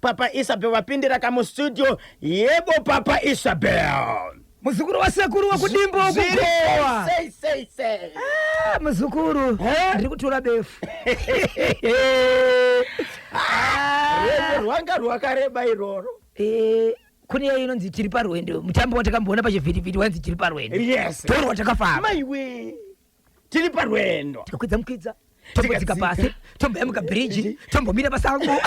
Papa Isabel vapindira kamustudio. Yebo, Papa Isabel. Muzukuru wasekuru wekudimbo wekugowa. Sei sei sei? Ah, muzukuru, ndiri kutora befu. Rwendo rwanga rwakareba iroro. Kune iya inonzi Tiri Parwendo, mutambo watakamboona pachivhitivhiti wanzi Tiri Parwendo. Torwa takafamba. Maiwe, tiri parwendo. Tikakwidza mukwidza, tombodzika pasi, tomboyamuka bhiriji, tombomira pasango,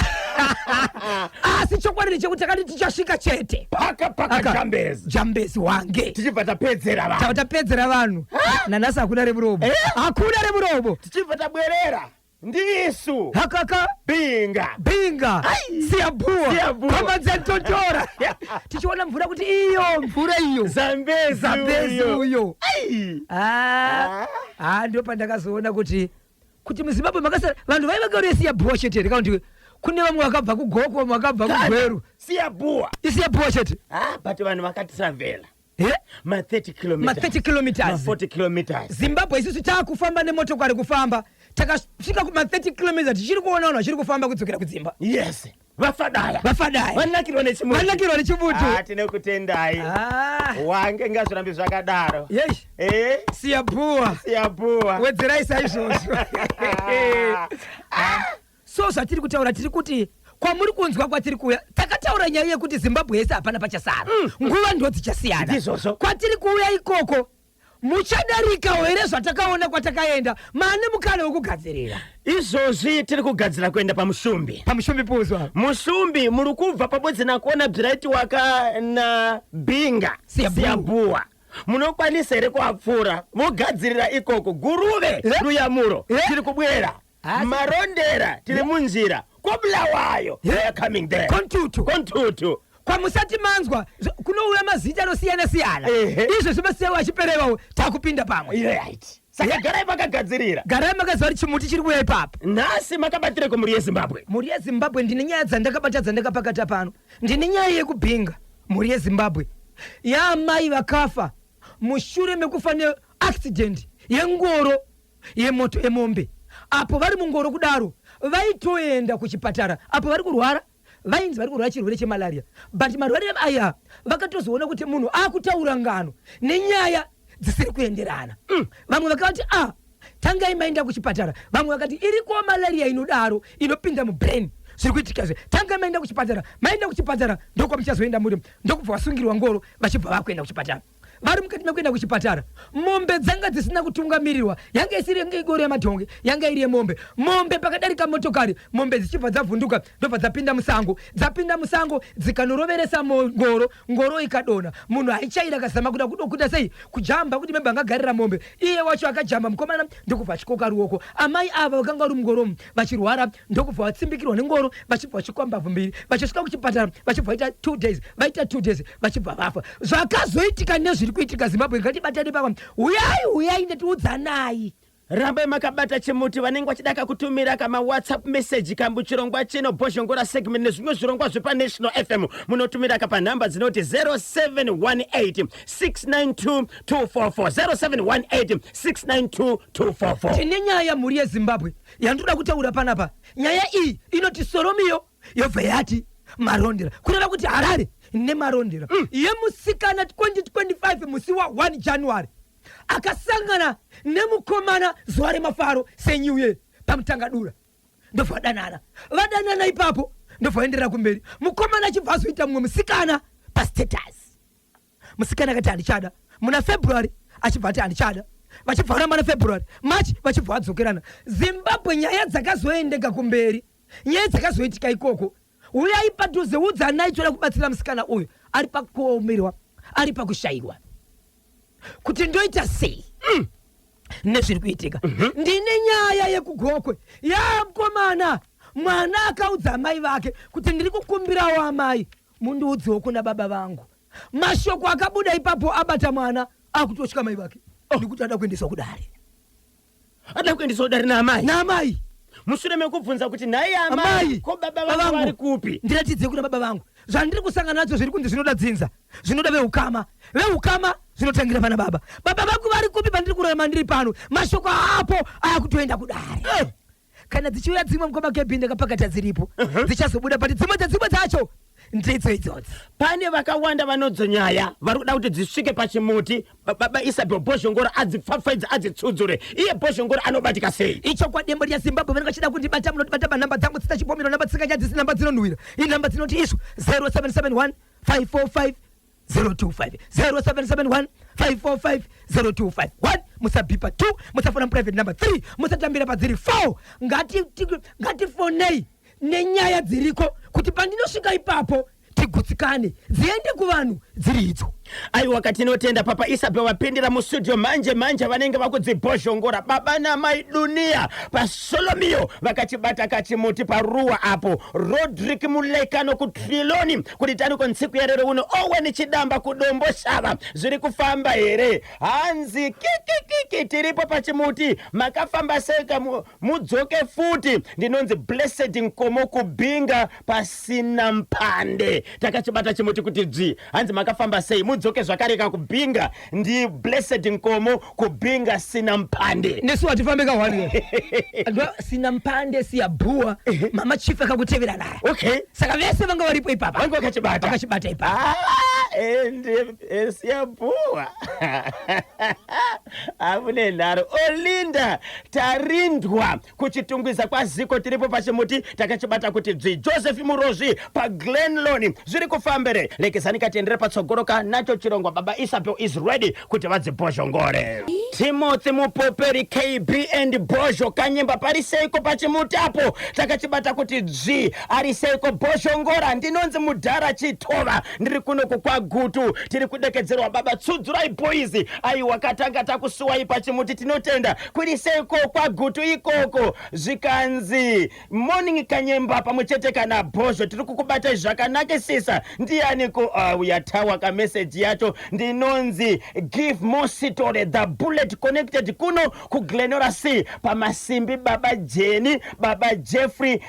asi chokwadi ndechekuti takati tichasvika chete. Paka paka. Jambezi. Jambezi wange. Tichibva tapedzera vanhu. Tava tapedzera vanhu. Nanhasi hakuna remuromo, hakuna remuromo. Tichibva tabwerera ndisu. Hakaka. Binga. Binga. Siyabua. Siyabua. Pamadzantotora tichiona mvura kuti iyo mvura iyo. Zambezi. Zambezi uyo. Ai. Ah, ah, ndo pandakazoona kuti muZimbabwe makasara vanhu vaiva kauri Siyabua chete here, kana kuti kune vamwe vakabva kuGoko, vamwe vakabva kuGweru? Siyabua. ISiyabua chete. Ah, but vanhu vakatravela Eh? ma 30 kilometers. Ma 30 kilometers. Ma 40 kilometers. Zimbabwe isusu taakufamba nemotokari, kufamba takasvika kuma 30 kilometers tichiri kuona vanhu vachiri kufamba kudzokera kudzimba. Yes, vafadaya. Vafadaya. Vanakirwa nechimuti. Vanakirwa nechimuti. Ah, tinokutendai. Ah. Wange ngazvirambe zvakadaro. Yei. Eh. Siyabua. Siyabua. Wedzerai saizvozvo. So zvatiri kutaura, tiri kuti kwamuri kunzwa kwatiri kuuya, takataura nyaya yekuti Zimbabwe yese hapana pachasara, nguva ndo dzichasiyana. Ndizvozvo. Kwatiri kuuya ikoko muchadarikawo here zvatakaona kwatakaenda? Mane mukana wekugadzirira. Izvozvi tiri kugadzira kuenda pamushumbi. Pamushumbi puzwa. Mushumbi muri kubva pabodzi nakuona bziraitiwaka na Binga. Siyabua. Siyabua, munokwanisa here kuapfuura mogadzirira ikoko? Guruve, Ruyamuro, tiri kubwera. Marondera, tiri munzira. KoBulawayo, we are coming there. Kontutu. Kontutu. Kwamusati manzwa kunouya mazita anosiyana siyana. Izvo zvimasiyawo achiperevawo, takupinda pamwe. Right, saka garai makagadzirira. Garai makaziva kuti chimuti chiri kuuya ipapo. Nhasi makabatireko, mhuri yeZimbabwe? Mhuri yeZimbabwe, ndine nyaya dzandakabata, dzandakapakata pano. Ndine nyaya yekuBhinga, mhuri yeZimbabwe, yaamai vakafa mushure mekufa neaccident yengoro yemoto yemombe. Apo vari mungoro kudaro vaitoenda kuchipatara apo vari kurwara, vainzi vari kurwara chirwere chemalaria, but marwarire aya vakatozoona kuti munhu akutaura ngano nenyaya dzisiri kuenderana. Vamwe vakati, "A ah, tangai maenda kuchipatara." Vamwe vakati, "Iriko malaria inodaro, inopinda mubrain, zviri kuitika zve, tangai maenda kuchipatara." Maenda kuchipatara ndokwamuchazoenda muri. Ndokubva vasungirwa ngoro, vachibva vakuenda kuchipatara. Vari mukati mekuenda kuchipatara, mombe dzanga dzisina kutungamirirwa, yanga isiri ngoro yemadhongi, yanga iri yemombe. Mombe pakadarika motokari, mombe dzichibva dzavhunduka, ndobva dzapinda musango. Dzapinda musango dzikanoroveresa ngoro, ngoro ikadonha. Munhu aichaira akazama kuda kudokuita sei, kujamba kuti maybe angagarira mombe, iye wacho akajamba mukomana, ndokubva achikoka ruoko. Amai ava vakanga vari mungoromu vachirwara, ndokubva vatsimbikirwa nengoro, vachibva vachikwa mbabvu mbiri. Vachisvika kuchipatara vachibva vaita 2 days, vaita 2 days vachibva vafa. Zvakazoitika nezviri kuitika Zimbabwe, ngatibatane pamwe. Uyai, uyai, ndatiudzanai. Rambai makabata chimuti. Vanenge vachida kakutumira kama WhatsApp message kambuchirongwa chino Bhozhongora segment nezvimwe zvirongwa zvepaNational FM, munotumira kapanhamba dzinoti 0718 692 244, 0718 692 244. Tine nyaya, mhuri yeZimbabwe, yandoda kutaura panapa. Nyaya iyi inoti Soromiyo, yobva yati Marondera, kureva kuti Harare neMarondera, yemusikana 2025 musi wa1 January akasangana nemukomana zuva remafaro senew year paMutangadura, ndobva vadanana. Vadanana ipapo ndobva vaenderera kumberi. Mukomana achibva azoita mumwe musikana pastatus. Musikana akati handichada muna February, achibva ati handichada, vachibva varamba naFebruary, March vachibva vadzokerana. Zimbabwe, nyaya dzakazoendeka kumberi, nyaya dzakazoitika ikoko, uyai padhuze, udzanai. Toda kubatsira musikana uyu ari pakuomerwa, ari pakushayiwa kuti ndoita sei nezviri kuitika. Ndine nyaya yekuGokwe yamukomana, mwana akaudza amai vake kuti, "Ndiri kukumbirawo amai, mundiudzewo kuna baba vangu." Mashoko akabuda ipapo abata mwana akutotya mai vake nekuti ada kuendeswa kudare. Ada kuendeswa kudare naamai. Naamai. Mushure mekubvunza kuti, "Nhai amai, Amai, ko baba vangu vari kupi?" Ndiratidze kuna baba vangu. Zvandiri kusangana nadzo zviri kunzi zvinoda dzinza, zvinoda veukama, veukama zvinotangira pana baba. Baba vangu vari kupi pandiri kurarama ndiri pano? Mashoko apo akutoenda kudare. Kana dzichiuya dzimwe, mukoma KB, ndakapakata dziripo, dzichazobuda, but dzimwe dzedzimwe dzacho ndidzo idzodzi. Pane vakawanda vanodzonyaya vari kuda kuti dzisvike pachimuti. Baba Isabel Bhozhongora adzipfapfaidze, adzitsudzure. Iye Bhozhongora anobatika sei? Ichokwadi, mhuri yeZimbabwe, vanenge vachida kundibata, munotibata panhamba dzangu dzisina chipomero, namba dzisinganyadzisi, namba dzinonhuwira, inhamba dzinoti izvo 0771 545 025, 0771 545 025. 1, musabhipa. 2, musafona muprivate number. 3, musatambira padziri. 4, ngatifonei nenyaya dziriko kuti pandinosvika ipapo tigutsikane, dziende kuvanhu dziri idzo. Aiwa, katinotenda Papa Isabel vapindira mustudio manje manje, vanenge vakudzibhozhongora. Baba namai Dunia paSolomio vakachibata kachimuti paruwa apo. Rodrick Mulekano kuTriloni kuti taniko ntsiku yarero uno. Owen Chidamba kuDombo Shava, zviri kufamba here? Hanzi kikikiki, tiripo pachimuti, makafamba seka, mudzoke futi. Ndinonzi Blessed Nkomo kuBinga pasina mpande, takachibata chimuti kuti dzvi. Hanzi makafamba sei, mudzoke zvakareka kuBinga. Ndi Blessed Nkomo kuBinga sina mpande. Nesu hatifambe kahwani sina mpande, siyabhuwa mama chief akakutevera naye. Saka vese vanga varipo ipapa. Vange vakachibata. Vakachibata ipapa. Ah, ende siyabhuwa hamune nharo. Olinda Tarindwa kuChitungwiza kwaziko, tiripo pachimuti, takachibata kuti dzvi. Joseph Murozvi paGlenlon, zviri kufambere? Lekezani katiendere patsogoro nacho chirongwa. Baba Isabel is ready kuti vadzibhozhongore. Timothy Mupoperi, KB and Bhozho Kanyemba, pari seiko pachimuti apo? Takachibata kuti dzvi. Ari seiko Bhozhongora? Ndinonzi Mudhara Chitova, ndiri kunoku kwaGutu, tiri kudekedzerwa. Baba Tsudzurai Boys, aiwa, katanga takusuwai pachimuti, tinotenda. Kuri seiko kwaGutu ikoko? Zvikanzi morning Kanyemba pamwe chete kana Bhozho, tiri kukubatai zvakanakisisa. Ndianiko uyatawa kameseji yacho? Ndinonzi Give Mositore the Bullet Connected kuno kuGlenora C pamasimbi. Baba Jeni, Baba Jeffrey,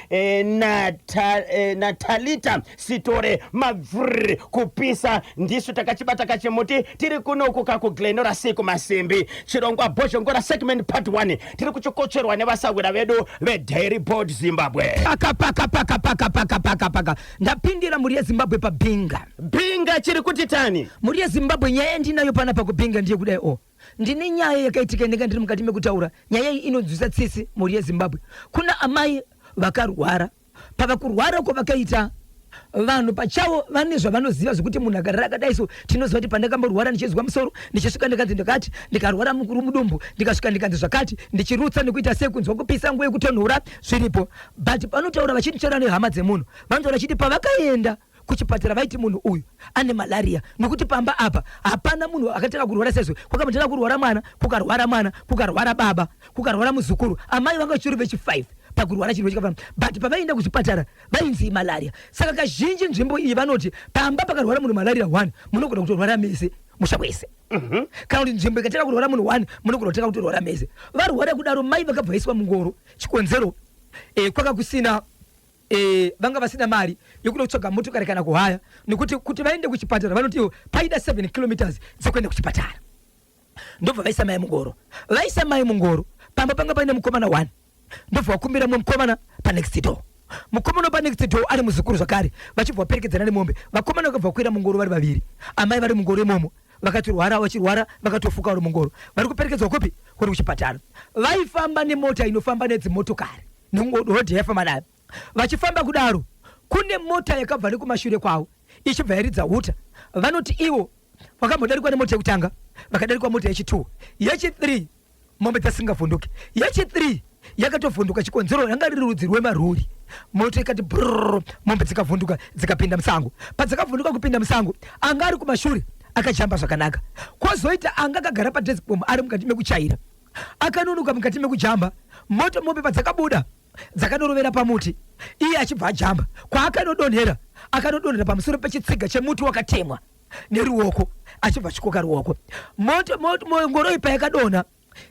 Natalita Sitore mabvr kupisa, ndisu takachibata kachimuti, tiri kunoku kakuGlenora C kumasimbi. Chirongwa Bhozhongora segment part 1 tiri kuchikotsverwa nevasawira vedu veDairy Board Zimbabwe. Paka paka paka paka paka paka paka, ndapindira, mhuri yeZimbabwe, paBinga. Binga chiri kuti tani? Mhuri yeZimbabwe, nyaya yandinayo panapa kuBinga ndiye kudai o, ndine nyaya yakaitika ndinga ndiri mukati mekutaura. Nyaya iyi inonzwisa tsitsi, mhuri yeZimbabwe. Kuna amai vakarwara. Pavakurwara kwavakaita, vanhu pachavo vane zvavanoziva zvekuti munhu akarara akadai so, tinoziva kuti pandakamborwara ndichizwa musoro, ndichisvika ndikanzi ndakati, ndikarwara mukuru mudumbu, ndikasvika ndikanzi zvakati, ndichirutsa nekuita sei, kunzwa kupisa, nguva yekutonhora, zviripo. But vanotaura vachitaura nehama dzemunhu, vanotaura vachiti pavakaenda kuchipatara vaiti munhu uyu ane malaria, nokuti pamba apa hapana munhu akatanga kurwara sezvo kwakambotanga kurwara mwana, kukarwara mwana, kukarwara baba, kukarwara muzukuru. Amai vanga vachiri vechi5 pakurwara chirwere chakafana, but pavaienda kuchipatara vainzi malaria. Saka kazhinji nzvimbo iyi vanoti pamba pakarwara munhu malaria 1, munogona kutorwara mese, musha wese. Kana kuti nzvimbo ikatanga kurwara munhu 1, munogona kutanga kutorwara mese. Varwara kudaro, mai vakabva vaiswa mungoro. Chikonzero, kwaka kusina, vanga vasina mari yekuda kutsvaga motokari kana kuhaya, nekuti kuti vaende kuchipatara vanoti ivo paida 7 kilometers dzekuenda kuchipatara. Ndobva vaisa mai mungoro. Vaisa mai mungoro, pamba panga paine mukomana 1. Ndobva vakumbira mumwe mukomana panext door. Mukomana panext door ari muzukuru zvakare, vachibva vaperekedzana nemombe. Vakomana vakabva vakwira mungoro vari vaviri, amai vari mungoro imomo, vakatorwara, vachirwara, vakatofuka vari mungoro, vari kuperekedzwa kupi? Kuri kuchipatara. Vaifamba nemota inofamba nedzimotokari, nerodhi yaifamba nayo. Vachifamba kudaro, kune mota yakabva nekumashure kwavo ichibva yaridza huta. Vanoti ivo vakambodarikwa nemota yekutanga, vakadarikwa mota yechi2, yechi3, mombe dzasingavhunduki. Yechi3 yakatovhunduka, chikonzero ranga riri rudzi rwemarori. Moto ikati brrr, mombe dzikavhunduka dzikapinda musango. Padzakavhunduka kupinda musango, anga ari kumashure akajamba zvakanaka, kwozoita anga akagara padashboard ari mukati mekuchaira, akanonoka mukati mekujamba moto. Mombe padzakabuda dzakanorovera pamuti, iye achibva ajamba. Kwaakanodonhera, akanodonhera pamusoro pechitsiga chemuti wakatemwa neruoko, achibva achikoka ruoko. Moto ngoro iyi payakadonha,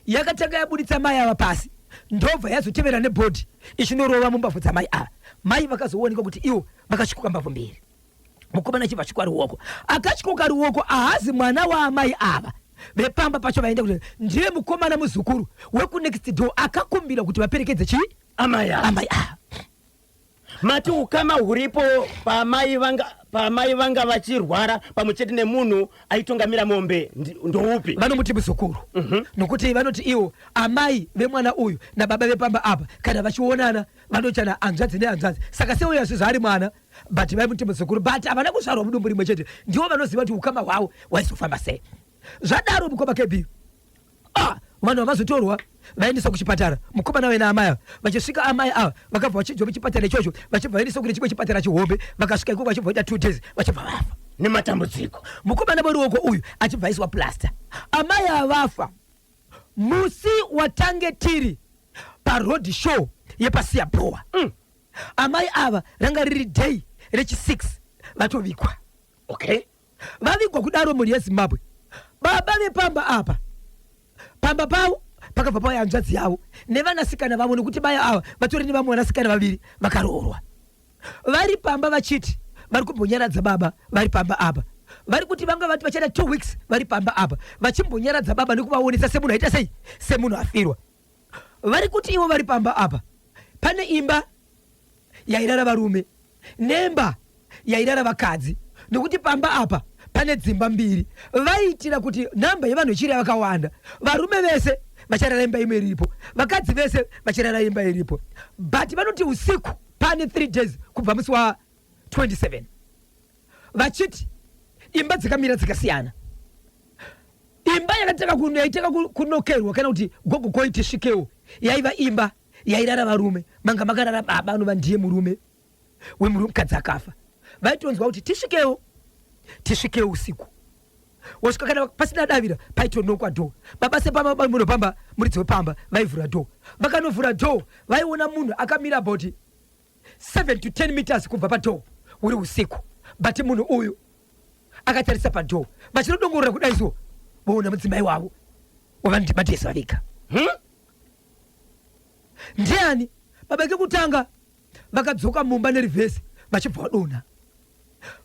yakatanga yabuditsa mai ava pasi, ndobva yazotevera nebhodhi ichinorova mumbavhu dzamai ava. Mai vakazoonekwa kuti ivo vakatyoka mbavhu mbiri, mukomana achibva atyoka ruoko. Akatyoka ruoko ahazi mwana waamai ava vepamba pacho vaenda kuti ndiye mukomana muzukuru wekunext door akakumbira kuti vaperekedze chii. Amai ava. Amai ava. Mati ukama huripo paamai vanga paamai vanga vachirwara pamwe chete nemunhu aitongamira mombe ndoupi? Vanomuti muzukuru. Nokuti vanoti ivo amai vemwana uyu nababa vepamba apa kana vachionana vanochana hanzvadzi nehanzvadzi. Saka seuya zvaari mwana but vaimuti muzukuru, but havana kuzvarwa mudumbu rimwe chete. Ndivo vanoziva kuti ukama hwavo hwaizofamba sei. Zvadaro mukoma KB, vanhu vavazotorwa vaendeswa kuchipatara, mukomana wena amai ava vachisvika, amai ava vakabva vachinjwa muchipatara ichocho, vachibva vaendeswa kune chimwe chipatara chihombe. Vakasvika ikoko vachibva vaita 2 days, vachibva vafa nematambudziko. Mukomana weruoko uyu achibva aiswa plaster. Amai ava vafa musi watange tiri paroad show yepaSiaboa. Amai ava ranga riri day rechi6 vatovikwa. Vavigwa kudaro, mhuri yeZimbabwe, baba vepamba apa, pamba pavo pakabva pauya hanzvadzi yavo nevanasikana vavo, nekuti baya ava vatori nevamwe vanasikana vaviri vakaroorwa. Vari pamba vachiti vari kumbonyaradza baba vari pamba apa. Vari kuti vanga vati vachaita 2 weeks vari pamba apa vachimbonyaradza baba nekuvaonesa semunhu aita sei, semunhu afirwa. Vari kuti ivo vari pamba apa pane imba yairara varume nemba yairara vakadzi, nekuti pamba apa pane dzimba mbiri. Vaiitira kuti nhamba yevanhu ichiri vakawanda, varume vese vacharara imba imwe iripo, vakadzi vese vachirara imba iripo. But vanoti usiku pane 3 days kubva musi wa27, vachiti imba dzakamira dzakasiyana. Imba yakatanga yaitanga kunokerwa kana kuti gogogoi tisvikewo yaiva imba yairara varume, manga makarara baba anova ndiye murume wemukadzi akafa. Vaitonzwa kuti tisvikewo, tisvikewo usiku. Wasvika kana pasina davira, paitonokwa door. Baba sepamba pamba muridzi wepamba vaivhura door. Vakanovhura door, vaiona munhu akamira about 7 to 10 meters kubva padoor uri usiku, but munhu uyu akatarisa padoor. Vachinodongorora kudai so, voona mudzimai wavo wavandibatesa vaviga. Ndiani baba kekutanga vakadzoka mumba nereverse vachibva vadonha,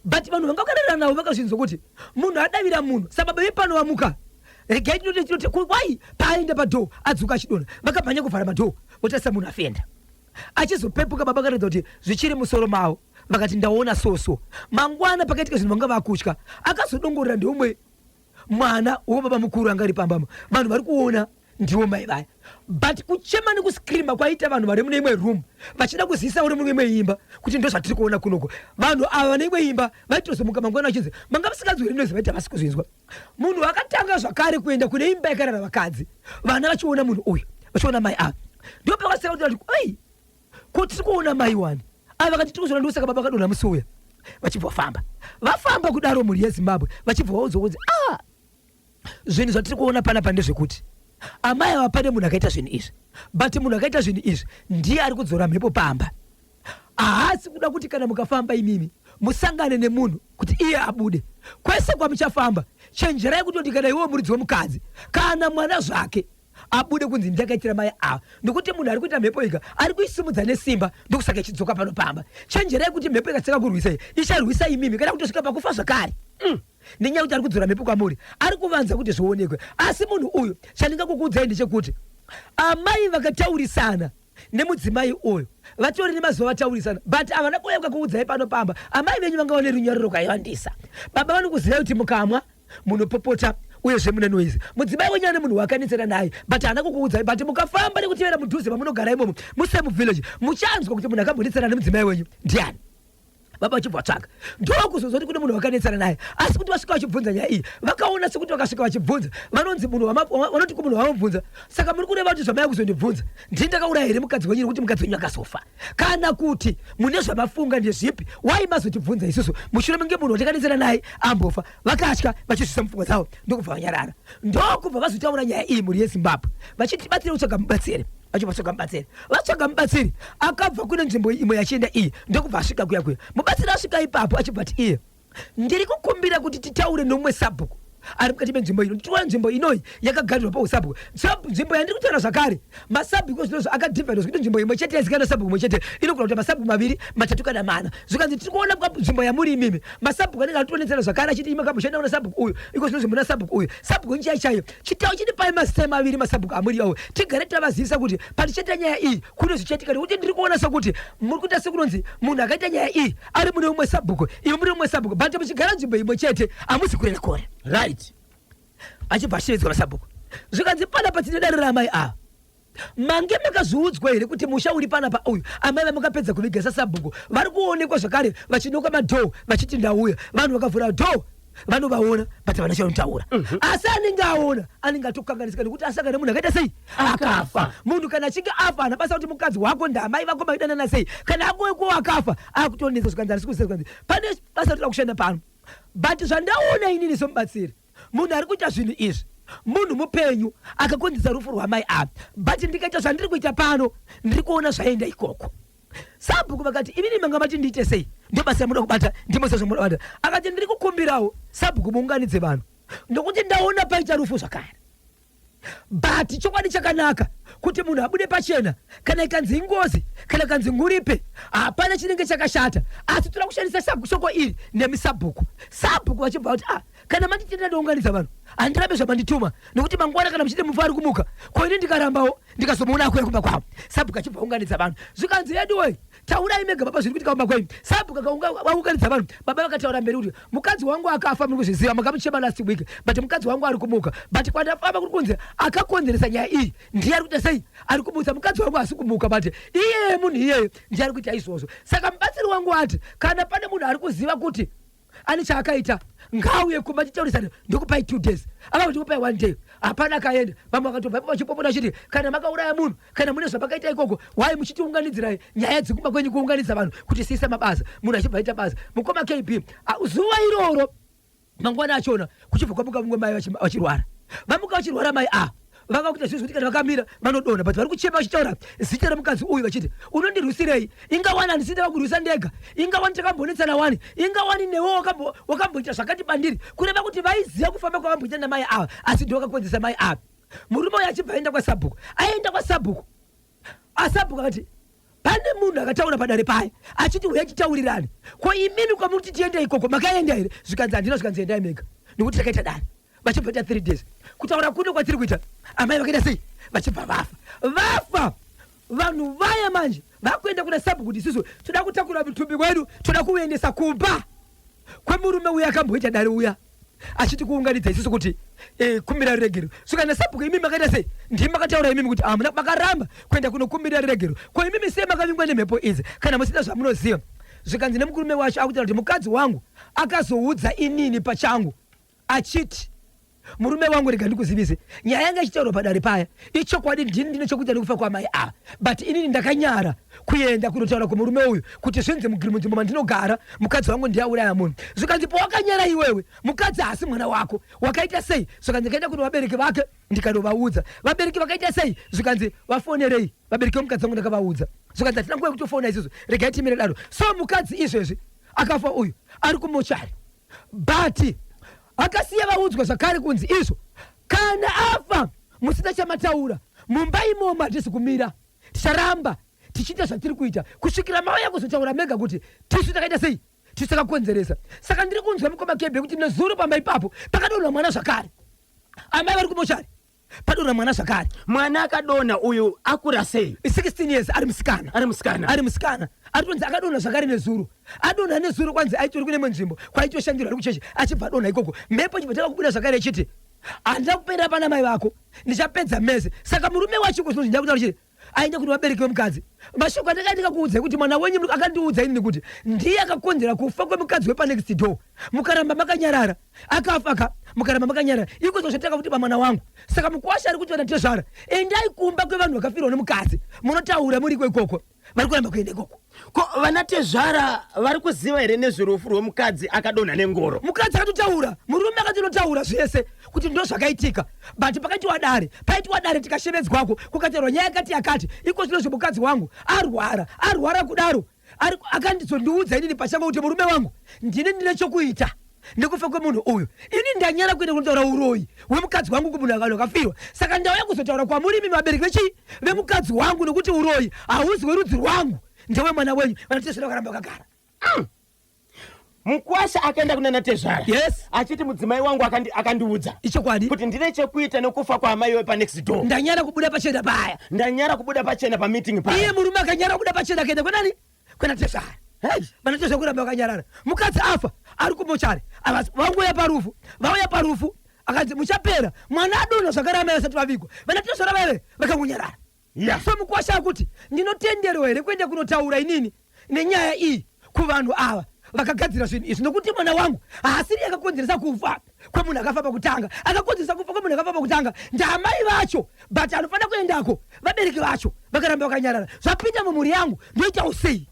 but vanhu vanga vakarara navo vakazvinzwa kuti munhu adavira munhu sababa vepano vamuka. Regai tinoti tinoti wai paaenda padoor adzoka achidonha. Vakamhanya kuvhara madoor, votarisa munhu afenda. Achizopepuka baba akaratidza kuti zvichiri musoro mavo. Vakati ndaona so mangwana pakaitika zvinhu vanga vakutya. Akazodongorera ndeumwe mwana wobaba mukuru anga ari pambamo. Vanhu vari kuona ndiwo mai vaya, but kuchema nekuscreama kwaita vanhu vari mune imwe room vachida kuzivisa uri mune imwe imba kuti ndo zvatiri kuona kunoko. Vanhu ava vane imwe imba vaitozomuka mangwana vachinzi manga musinganzwi here noise? Vaiti havasi kuzvinzwa. Munhu akatanga zvakare kuenda kune imba yakarara vakadzi, vana vachiona munhu uyu, vachiona mai ava. Ndo pakaseka kuti ai ko tiri kuona mai wani ava? Vakati tiri kuzviona, ndosaka baba vakadonha musi uya. Vachibva vafamba, vafamba kudaro, mhuri yeZimbabwe, vachibva vaudzwa kunzi a zvinhu zvatiri kuona panapa ndezvekuti amai ava pane munhu akaita zvinhu izvi, but munhu akaita zvinhu izvi ndiye ari kudzora mhepo pamba. Haasi kuda kuti kana mukafamba imimi musangane nemunhu kuti iye abude. Kwese kwamuchafamba chenjerai kutoti kana iwewo muridzi wemukadzi kana mwana zvake abude kunzi ndakaitira mai ava, nekuti munhu ari kuita mhepo ika ari kuisimudza nesimba, ndokusaka ichidzoka pano pamba. Chenjerai kuti mhepo ikatseka kurwisa iyi icharwisa imimi kana kutosvika pakufa zvakare. Nenyaya yekuti ari kudzora mhepo kwamuri, ari kuvanza kuti zvionekwe. Asi munhu uyu, chandingakukuudzai ndechekuti amai vakataurisana nemudzimai uyu, vatori nemazuva vataurisana, but havana kuuya kuudzai pano pamba. Amai venyu vanga vane runyararo rwakawandisa. Baba vanokuzivai kuti mukamwa munopopota uyezve mune noise. Mudzimai wenyu ane munhu wakanetsana naye, but haana kukuudzai. But mukafamba nekutevera mudhuze mamunogara imomo musame village, muchanzwa kuti munhu akambonetsana nemudzimai wenyu ndiani. Baba vachibva vatsvaga, ndokuzonzwa kuti kune munhu wakanetsana naye. Asi kuti vasvika vachibvunza nyaya iyi, vakaona sekuti vakasvika vachibvunza vanonzi munhu vanoti kumunhu wavamubvunza, "Saka muri kureva kuti zvamaya kuzondibvunza, ndini ndakauraya here mukadzi wenyu, nekuti mukadzi wenyu akazofa, kana kuti mune zvamafunga? Ndezvipi? Wai mazotibvunza isusu mushure menge munhu watakanetsana naye ambofa?" Vakatya vachizvisa mupfungwa dzavo, ndokubva vanyarara, ndokubva vazotaura nyaya iyi, mhuri yeZimbabwe, vachitibatsira kutsvaga mubatsiri. Vachibva vatsvaga mubatsiri, vatsvaga mubatsiri akabva kune nzvimbo imwe yachienda iyi, ndokubva asvika kuya kuya. Mubatsiri asvika ipapo achibva ati iye, "Ndiri kukumbira kuti titaure nomumwe sabhuku." ari mukati menzvimbo ino. Ndikuona nzvimbo inoyi yakagarirwa pausabhuku. Nzvimbo yandiri kutaura zvakare, masabhuku zvinozvo akadhivhaidwa zvekuti nzvimbo imwe chete yazikanwa sabhuku imwe chete inogona kuita masabhuku maviri, matatu kana mana. Zvikanzi tiri kuona nzvimbo yamuri imimi, masabhuku anenge aritonetsana zvakare achiti imi makamboshanda kuna sabhuku uyu, iko zvinozvo muna sabhuku uyu. Sabhuku wenyu chaiyo chaiyo. Chitau chitipai mazita maviri masabhuku amuri iwawo tigare tavazivisa kuti patichaita nyaya iyi kune zvichaitika, nekuti ndiri kuona sekuti muri kuita sekunonzi munhu akaita nyaya iyi ari mune umwe sabhuku, iwe mune umwe sabhuku, but muchigara nzvimbo imwe chete hamusi kure nakure. Right. Achibva ashevedzwa nasabhuku, zvikanzi panapa tine dare raamai ava. Mange makazviudzwa here kuti musha uri panapa uyu amai vamakapedza kuviga sasabhuku vari kuonekwa zvakare vachinoka madhoo vachiti ndauya. Vanhu vakavhura dhoo vanovaona but havana chavanotaura. Asi anenge aona anenge atokanganisika nekuti asangana nemunhu akaita sei? Akafa. Munhu kana achinge afa haana basa kuti mukadzi wako ndaamai vako maidanana sei. Kana akoiko akafa akutonetsa zvikanzi handisi kuziva zvikanzi pane basa rinoda kushanda pano. But zvandaona inini semubatsiri, munhu ari kuita zvinhu izvi munhu mupenyu akakonzesa rufu rwamai ava, but ndikaita zvandiri kuita pano ndiri kuona zvaenda ikoko. Sabhuku vakati imini manga mati ndiite sei, ndobasa ramunoda kubata, ndimo sezvamunoda kubata. Akati ndiri kukumbirawo sabhuku muunganidze vanhu nokuti ndaona paita rufu zvakare. But chokwadi chakanaka kuti munhu abude pachena, kana ikanzi ingozi kana ikanzi nguripe, hapana chinenge chakashata, asi toda kushandisa shoko iri nemi sabhuku. Sabhuku vachibva vati ah, kana manditenda ndounganidza vanhu, handirambe zvamandituma nekuti mangwana kana muchiti mufu ari kumuka, ko ini ndikarambawo ndikazomuona akuya kumba kwavo. Sabhuku achibva aunganidza vanhu, zvikanzi anyway taurai mega baba zviri kuitika kumba kwenyu. Sabhuku akaunganidza vanhu, baba vakataura mberi kuti mukadzi wangu akafa, muri kuzviziva, makamuchema last week, but mukadzi wangu ari kumuka, but kwandafamba kuri kunzi akakonzeresa nyaya iyi ndiye ari kuita sei, ari kumutsa mukadzi wangu asi kumuka, but iyeye munhu iyeye ndiye ari kuita izvozvo. Saka mubatsiri wangu ati kana pane munhu ari kuziva kuti ane chaakaita ngaauye kumba titaurisane, ndokupai 2 days, ava kuti kupai 1 day. Hapana akaenda. Vamwe vakatobva ipo vachipopota vachiti kana makauraya munhu kana mune zvamakaita ikoko, why muchitiunganidzirai nyaya dzekumba kwenyu, kuunganidza vanhu kuti siisa mabasa, munhu achibva aita basa. Mukoma KB, zuva iroro mangwana achona kuchibva kwamuka mumwe mai vachirwara. Vamuka vachirwara mai ava vanga kuita zvinhu zvekuti kana vakamira vanodonha, but vari kuchema vachitaura zita remukadzi uyu vachiti unondirwisirei, inga wani handisi ndavakurwisa ndega, inga wani takambonetsana wani, inga wani newe wakamboita zvakati bandiri. Kureva kuti vaiziva kufamba kwavamboita namai ava, asi ndivo vakakonzesa mai ava. Murume uyu achibva aenda kwasabhuku, aenda kwasabhuku, asabhuku akati pane munhu akataura padare paya achiti uya titaurirane, ko imimi kwamuti tiende ikoko makaenda here? Zvikanzi handina, zvikanzi endai mega nekuti takaita dare. Vachibva ta 3 days kutaura kuno kwatiri kuita, amai vakaita sei? Vachibva vafa. Vafa vanhu vaya manje vakuenda kuna sabhuku kuti isusu toda kutakura mutumbi wedu, toda kuuendesa kumba kwemurume uya akamboita dare uya achiti kuunganidza isusu kuti kumbira ruregero. So kana sabhuku imimi makaita sei? Ndimi makataura imimi kuti hamuna, makaramba kuenda kunokumbira ruregero. Ko imimi sei makavingwa nemhepo idzi kana musina zvamunoziva? Zvikanzi nemurume wacho akutaura kuti mukadzi wangu akazoudza inini pachangu achiti murume wangu rega ndikuzivise, nyaya yanga ichitaurwa padare paya ichokwadi, ndini ndine chokuita nekufa kwamai ava, but inini ndakanyara kuenda kunotaura kumurume uyu kuti zvinzi munzvimbo mandinogara mukadzi wangu ndiye auraya munhu. Zvikanzi pawakanyara iwewe, mukadzi haasi mwana wako, wakaita sei? Zvikanzi ndikaenda kuno vabereki vake ndikanovaudza. Vabereki vakaita sei? Zvikanzi vafonerei vabereki vemukadzi wangu, ndakavaudza. Zvikanzi hatina nguva yekutofona isusu, regai timire daro. So mukadzi izvezvi akafa uyu ari kumochari, but akasiya vaudzwa zvakare kunzi izvo kana afa musina chamataura mumba imomo hatisi kumira, ticharamba tichiita zvatiri kuita kusvikira mauya kuzotaura mega kuti tisu takaita sei, tisu takakonzeresa. Saka ndiri kunzwa mukoma Kebe kuti nezuro pamba ipapo pakadonha mwana zvakare, amai vari kumochari, padonha mwana zvakare. Mwana akadonha uyu akura sei? 16 years, ari musikana. Ari musikana. Ari musikana, aritonzi akadonha zvakare nezuro. Adonha nezuro kwanzi aitori kune imwe nzvimbo kwaitoshandirwa ari kuchechi, achibva adonha ikoko, mhepo ichibva tanga kubuda zvakare ichiti handina kupera pana mai vako, ndichapedza mese. Saka murume wacho kozvinonzi ndakutaura chiti aende kune vabereki vemukadzi. Mashoko andakanga ndikakuudzai kuti mwana wenyu akandiudza inini kuti ndiye akakonzera kufa kwemukadzi wepanext door, mukaramba makanyarara, akafa ka, mukaramba makanyarara, iko zvatanga kuti pamwana wangu. Saka mukwasha ari kuti vana tezvara, endai kumba kwevanhu vakafirwa nemukadzi munotaura muriko ikoko. Vari kuramba kuenda ikoko. Ko vana tezvara vari kuziva here nezverufu rwemukadzi akadonha nengoro? Mukadzi akatotaura, murume akatonotaura zvese kuti ndo zvakaitika, but pakaitiwa dare, paitiwa dare tikashevedzwako kukataurwa nyaya yakati yakati. Iko zvino zvemukadzi wangu arwara, arwara kudaro akandizondiudza inini pachangu kuti murume wangu ndini ndine chokuita. nekufa kwemunhu uyu. Ini ndanyara kuenda kunotaura uroyi hwemukadzi wangu kumunhu akanhu akafirwa. Saka ndauya kuzotaura kwamuri imi vabereki vechii vemukadzi wangu, nekuti uroyi hauzi werudzi rwangu, ndewemwana wenyu. Vanatezvara vakaramba vakagara. Mukwasha akaenda kuna natezvara Yes. achiti mudzimai wangu akandiudza Ichokwadi. kuti ndine chekuita nekufa kwaamai wepanext door. Ndanyara kubuda pachena paya. Ndanyara kubuda pachena pameeting paya. Iye murume akanyara kubuda pachena, akaenda kwenani? Kwenatezvara. Vanatezvara kuramba vakanyarara. Mukadzi afa, ari kumochari. Vangoya parufu, vauya parufu, akanzi muchapera. Mwana adonha zvakare, amai vasati vavigwa, vanatezvara vaive vakangonyarara. So mukwasha akuti ndinotenderwa here kuenda kunotaura inini nenyaya iyi kuvanhu ava vakagadzira zvinhu izvi, nokuti mwana wangu haasiri akakonzeresa kufa kwemunhu akafa pakutanga. Akakonzeresa kufa kwemunhu akafa pakutanga ndaamai vacho, but anofanira kuendako vabereki vacho vakaramba vakanyarara. Zvapinda mumhuri yangu, ndoitawo sei?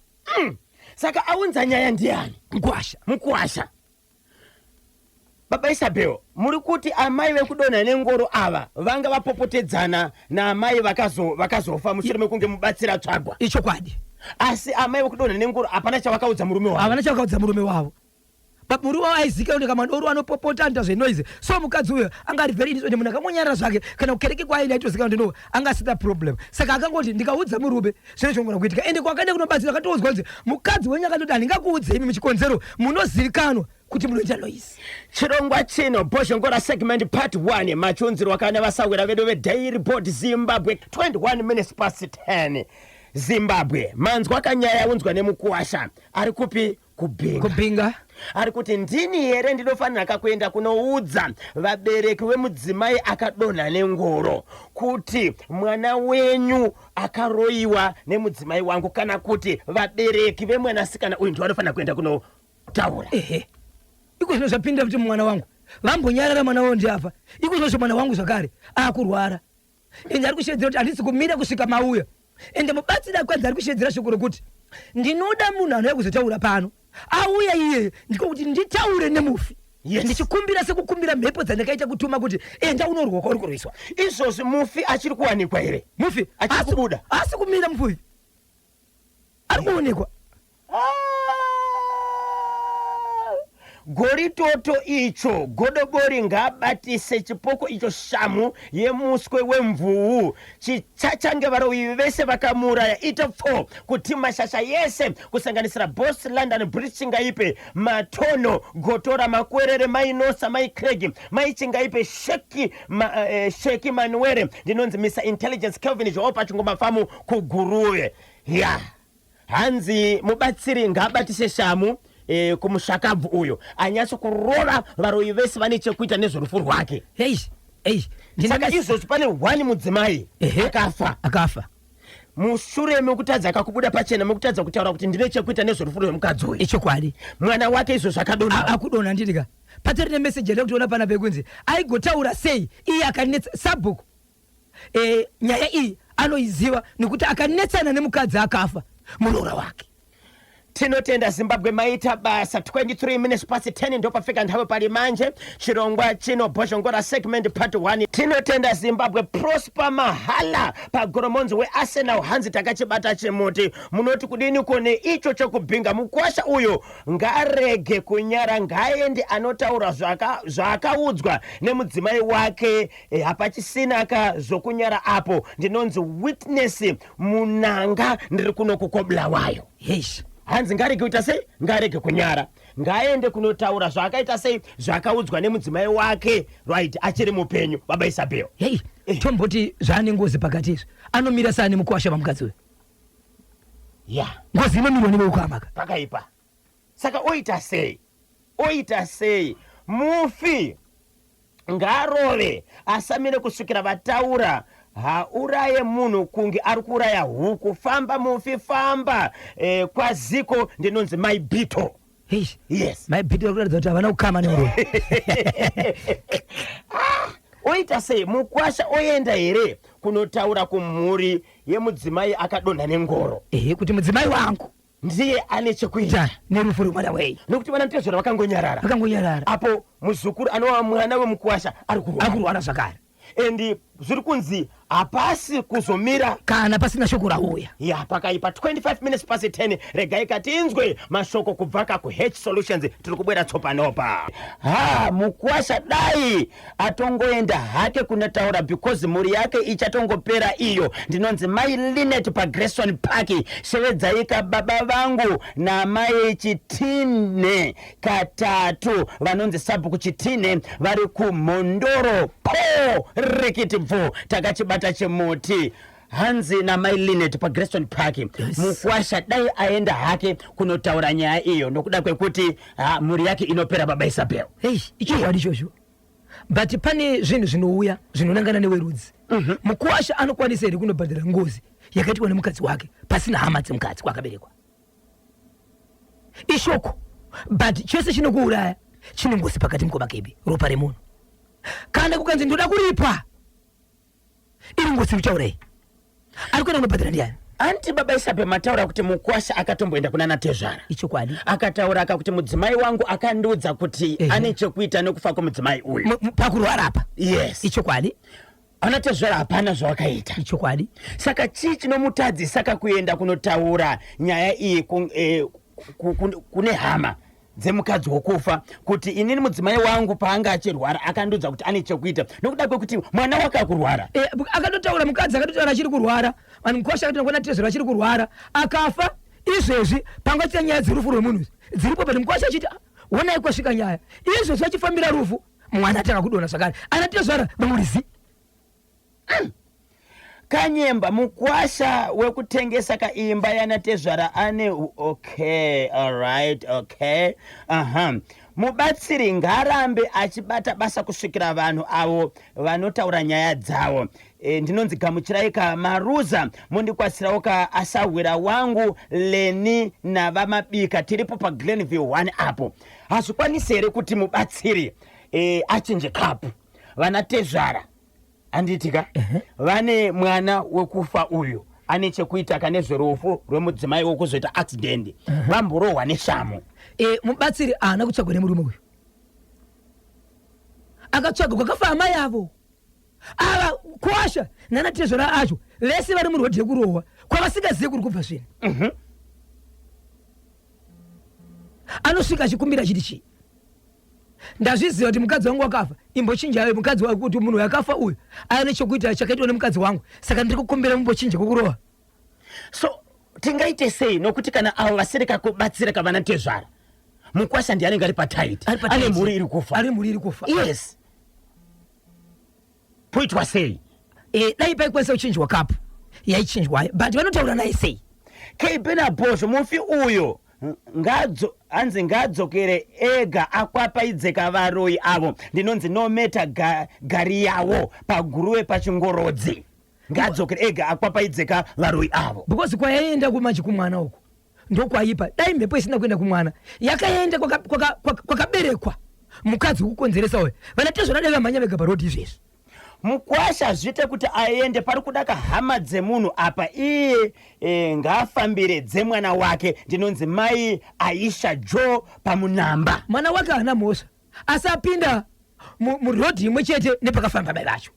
Saka aunza nyaya ndiani? Mukwasha. Mukwasha. Baba Isabel, muri kuti amai vekudonha nengoro ava vanga vapopotedzana naamai vakazofa mushure mekunge mubatsira tsvagwa? Ichokwadi. Asi amai vekudonha nengoro hapana chavakaudza murume wavo? Havana chavakaudza murume wavo. But murume wavo aizikanwa kuti kamadoro anopopota, anoita zvenoise. So mukadzi uyo anga ari very innocent, munhu akangonyarara zvake. Kana kukereke kwaaenda aitozikanwa kuti no, anga asina problem. Saka akangoti ndikaudza murume zvino chinogona kuitika. Ende kwakaenda kunobatsira akatoudzwa kunzi mukadzi wenyu akatoti handingakuudzei imi muchikonzero munozivikanwa kuti munoita noise. Chirongwa chino Bhozhongora segment part 1 machiunzirwa kana vasawira vedu veDairy Board Zimbabwe. 21 minutes past 10, Zimbabwe. Manzwa kanyaya yaunzwa nemukuwasha ari kupi? Kubhinga. Kubhinga. Ari kuti ndini here ndinofanira kakuenda kunoudza vabereki vemudzimai akadonha nengoro kuti mwana wenyu akaroyiwa nemudzimai wangu, kana kuti vabereki vemwanasikana uyu ndivanofanira kuenda kunotaura? Ehe, iko zvino zvapindira kuti mwana wangu vambonyarara, mwana wavo ndiafa. Iko zvinozvo mwana wangu zvakare aakurwara, ende ari kushedzera kuti handisi kumira kusvika mauya. Ende mubatsiri akwanzi ari kushedzera shoko rokuti ndinoda munhu anouya kuzotaura pano, auya iyeye, ndiko kuti nditaure nemufi ndichikumbira sekukumbira mhepo dzandakaita kutuma kuti enda unorwa kwauri kurwiswa. Izvozvi mufi achiri kuwanikwa here? Mufi Achiri kubuda? Asi kumira, mufi ari kuonekwa. Ah! Goritoto icho godobori ngaabatise chipoko icho shamu yemuswe wemvuu chichachange varovi vese vakamuuraya. Ito pfo kuti mashasha yese kusanganisira Boss London, British Chingaipe, Matono, Gotora, Makwerere, Mainosa, Mai Craig, Mai Chingaipe, Sheki, Sheki Manuere. Ndinonzi Mr Intelligence Kelvin Joao Pachingoma Famu kuGuruve ya. Hanzi mubatsiri ngaabatise shamu kumushakabvu uyo anyatso kurova varoyi vese vane chekuita nezverufu rwake. Hei ei. Saka izvozvi pane one mudzimai akafa. Akafa. Mushure mekutadza akakubuda pachena, mekutadza kutaura kuti ndine chekuita nezverufu rwemukadzi uyu. Ichokwadi. Mwana wake izvozvi akadonha. Akudonha, ndidika patori nemeseji yada kutiona pana pekunzi aigotaura sei iye akanetsa sabhuku. Nyaya iyi anoiziva nekuti akanetsana nemukadzi akafa, muroora wake. Tinotenda Zimbabwe, maita basa. 23 minutes past 10 ndopafika nthawi pali manje. Chirongwa chino Bhozhongora segment part 1. Tinotenda Zimbabwe. Prosper Mahala pagoromonzi weArsenal, hanzi takachibata chimuti. Munoti kudini kone icho chekubhinga? Mukwasha uyo ngarege kunyara, ngaende anotaura zvaakaudzwa nemudzimai wake. Hapachisina ka zvokunyara apo. Ndinonzi Witness Munanga, ndiri kuno kukoBulawayo. Heish. Hanzi ngarege kuita sei? Ngarege kunyara, ngaende kunotaura zvaakaita sei, zvaakaudzwa nemudzimai wake, right, achiri mupenyu. Baba Isabel. Hei. Tomboti zvaane ngozi pakati izvi, anomira saane mukwasha pamukadzi uyu? Ngozi inomirwa neveukamaka. Pakaipa. Saka oita sei? Oita sei? Mufi ngaarove, asamire kusvikira vataura. Hauraye munhu kunge ari kuuraya huku. Famba mufi, famba. Kwaziko ndinonzi Mai Bito. Heish. Yes. Maibhitira kuratidza kuti havana kukama nemuroyi. Oita sei mukwasha? Oenda here kunotaura kumhuri yemudzimai akadonha nengoro? Ehe, kuti mudzimai wangu ndiye ane chekuita ta nerufu rwemwana wei? Nokuti vana mutezvera vakangonyarara. Vakangonyarara. Apo muzukuru anova mwana wemukwasha ari kurwara. Akurwara zvakare. And zviri kunzi Hapasi kuzomira kana pasina shoko rauya. Ya, pakaipa. 25 minutes past 10. Regai katinzwe mashoko kubva ka kuH Solutions. Tiri kubwera tsopanopa. Ha, mukwasha dai atongoenda hake kunotaura because mhuri yake ichatongopera iyo. Ndinonzi Mai Linet paGrayson Park. Shevedzai baba vangu namai Chitine katatu, vanonzi Sabhuku Chitine, vari kuMhondoro. Po rikiti bvu, takachibata chimuti. Hanzi namai Linet paGreston Park, mukwasha dai aenda hake kunotaura nyaya iyo nokuda kwekuti, ha, mhuri yake inopera, baba Isabel. Hei, ichokwadi ichozvo, but pane zvinhu zvinouya zvinonangana newerudzi. Mukuwasha anokwanisa here kunobhadhara ngozi yakaitwa nemukadzi wake pasina hama dzemukadzi kwakaberekwa? Ishoko, but chese chinokuuraya chine ngozi pakati, mukoma Kebi. Ropa remunhu, kana kukanzi ndoda kuripa, iri ngozi ruchaurei? Ari kuenda kunobhadhara ndiani? Anti baba Isabel mataura kuti mukwasha akatomboenda kuna natezvara. Ichokwadi. Akataura aka kuti mudzimai wangu akandiudza kuti ane chekuita nekufa kwemudzimai uyu. Pakurwara apa. Yes. Ichokwadi. Anatezvara hapana zvawakaita. Ichokwadi. Saka chii chinomutadzisa kuenda kunotaura nyaya iyi kune hama dzemukadzi wokufa kuti inini mudzimai wangu paanga achirwara akandiudza kuti ane chekuita nokuda kwekuti mwana wake akurwara? Eh, akatotaura, mukadzi akatotaura achiri kurwara. Vanhu, mukosha akatoenda kuona tezvero achiri kurwara, akafa. Izvezvi pangaita nyaya dzerufu rwemunhu dziripo, but mukosha achiti, "Ah, honai kwasvika nyaya." Izvezvi achifambira rufu, mwana atanga kudonha zvakare, ana tezvara vamurizi. Kanyemba, mukwasha wekutengesa kaimba yanatezvara ane, okay, alright, okay, aha. Mubatsiri ngaarambe achibata basa kusvikira vanhu avo vanotaura nyaya dzavo. Ndinonzi Gamuchirai Kamaruza, mundikwasirawo ka asahwira wangu Leni naVaMabika, tiripo paGlenview 1 apo. Hazvikwanisi here kuti mubatsiri achinje kapu vana tezvara, handiti ka vane mwana wekufa uyu ane chekuita kane zverufu rwemudzimai wekuzoita accident, vamborohwa neshamu? Mubatsiri haana kutsvagwa nemurume uyu, akatsvagwa kwakafa amai avo. Ava kwasha nanatezvara acho vese vari murodhi yekurohwa kwavasingazive kuri kubva zvinhu. Anosvika achikumbira achiti chii? Ndazviziva kuti mukadzi wangu wakafa, imbochinjai mukadzi wangu, kuti munhu wakafa uyu aine chokuita chakaitwa nemukadzi wangu, saka ndiri kukumbira mumbochinje kukurova. So tingaite sei? Nokuti kana avo vasiri kakubatsira kavana tezvara, mukwasha ndiye anenge ari patight. Ari patight. Ane mhuri iri kufa. Ari mhuri iri kufa. Yes, poitwa sei? Dai paikwanisa kuchinjwa kapu, yaichinjwa, but vanotaura naye sei? Keibenabosho, mufi uyo ngadzo, hanzi ngaadzokere ega akwapaidzeka varoi avo. Ndinonzi Nometa Gari yawo paGuruve paChingorodzi. Ngaadzokere ega akwapaidzeka varoi avo. Because kwayaenda kumanje kumwana uku ndokwaipa. Dai mhepo isina kuenda kumwana, yakaenda kwakaberekwa mukadzi wekukonzeresa uyo, vana tezvara dai vamhanya vega parodhi izvezvi. Mukwasha zviite kuti aende pari kuda kahama dzemunhu apa iye ngaafambire dzemwana wake. Ndinonzi Mai Aisha Joe paMunamba. Mwana wake haana mhosva, asi apinda murodhi imwe chete nepakafamba mai vacho.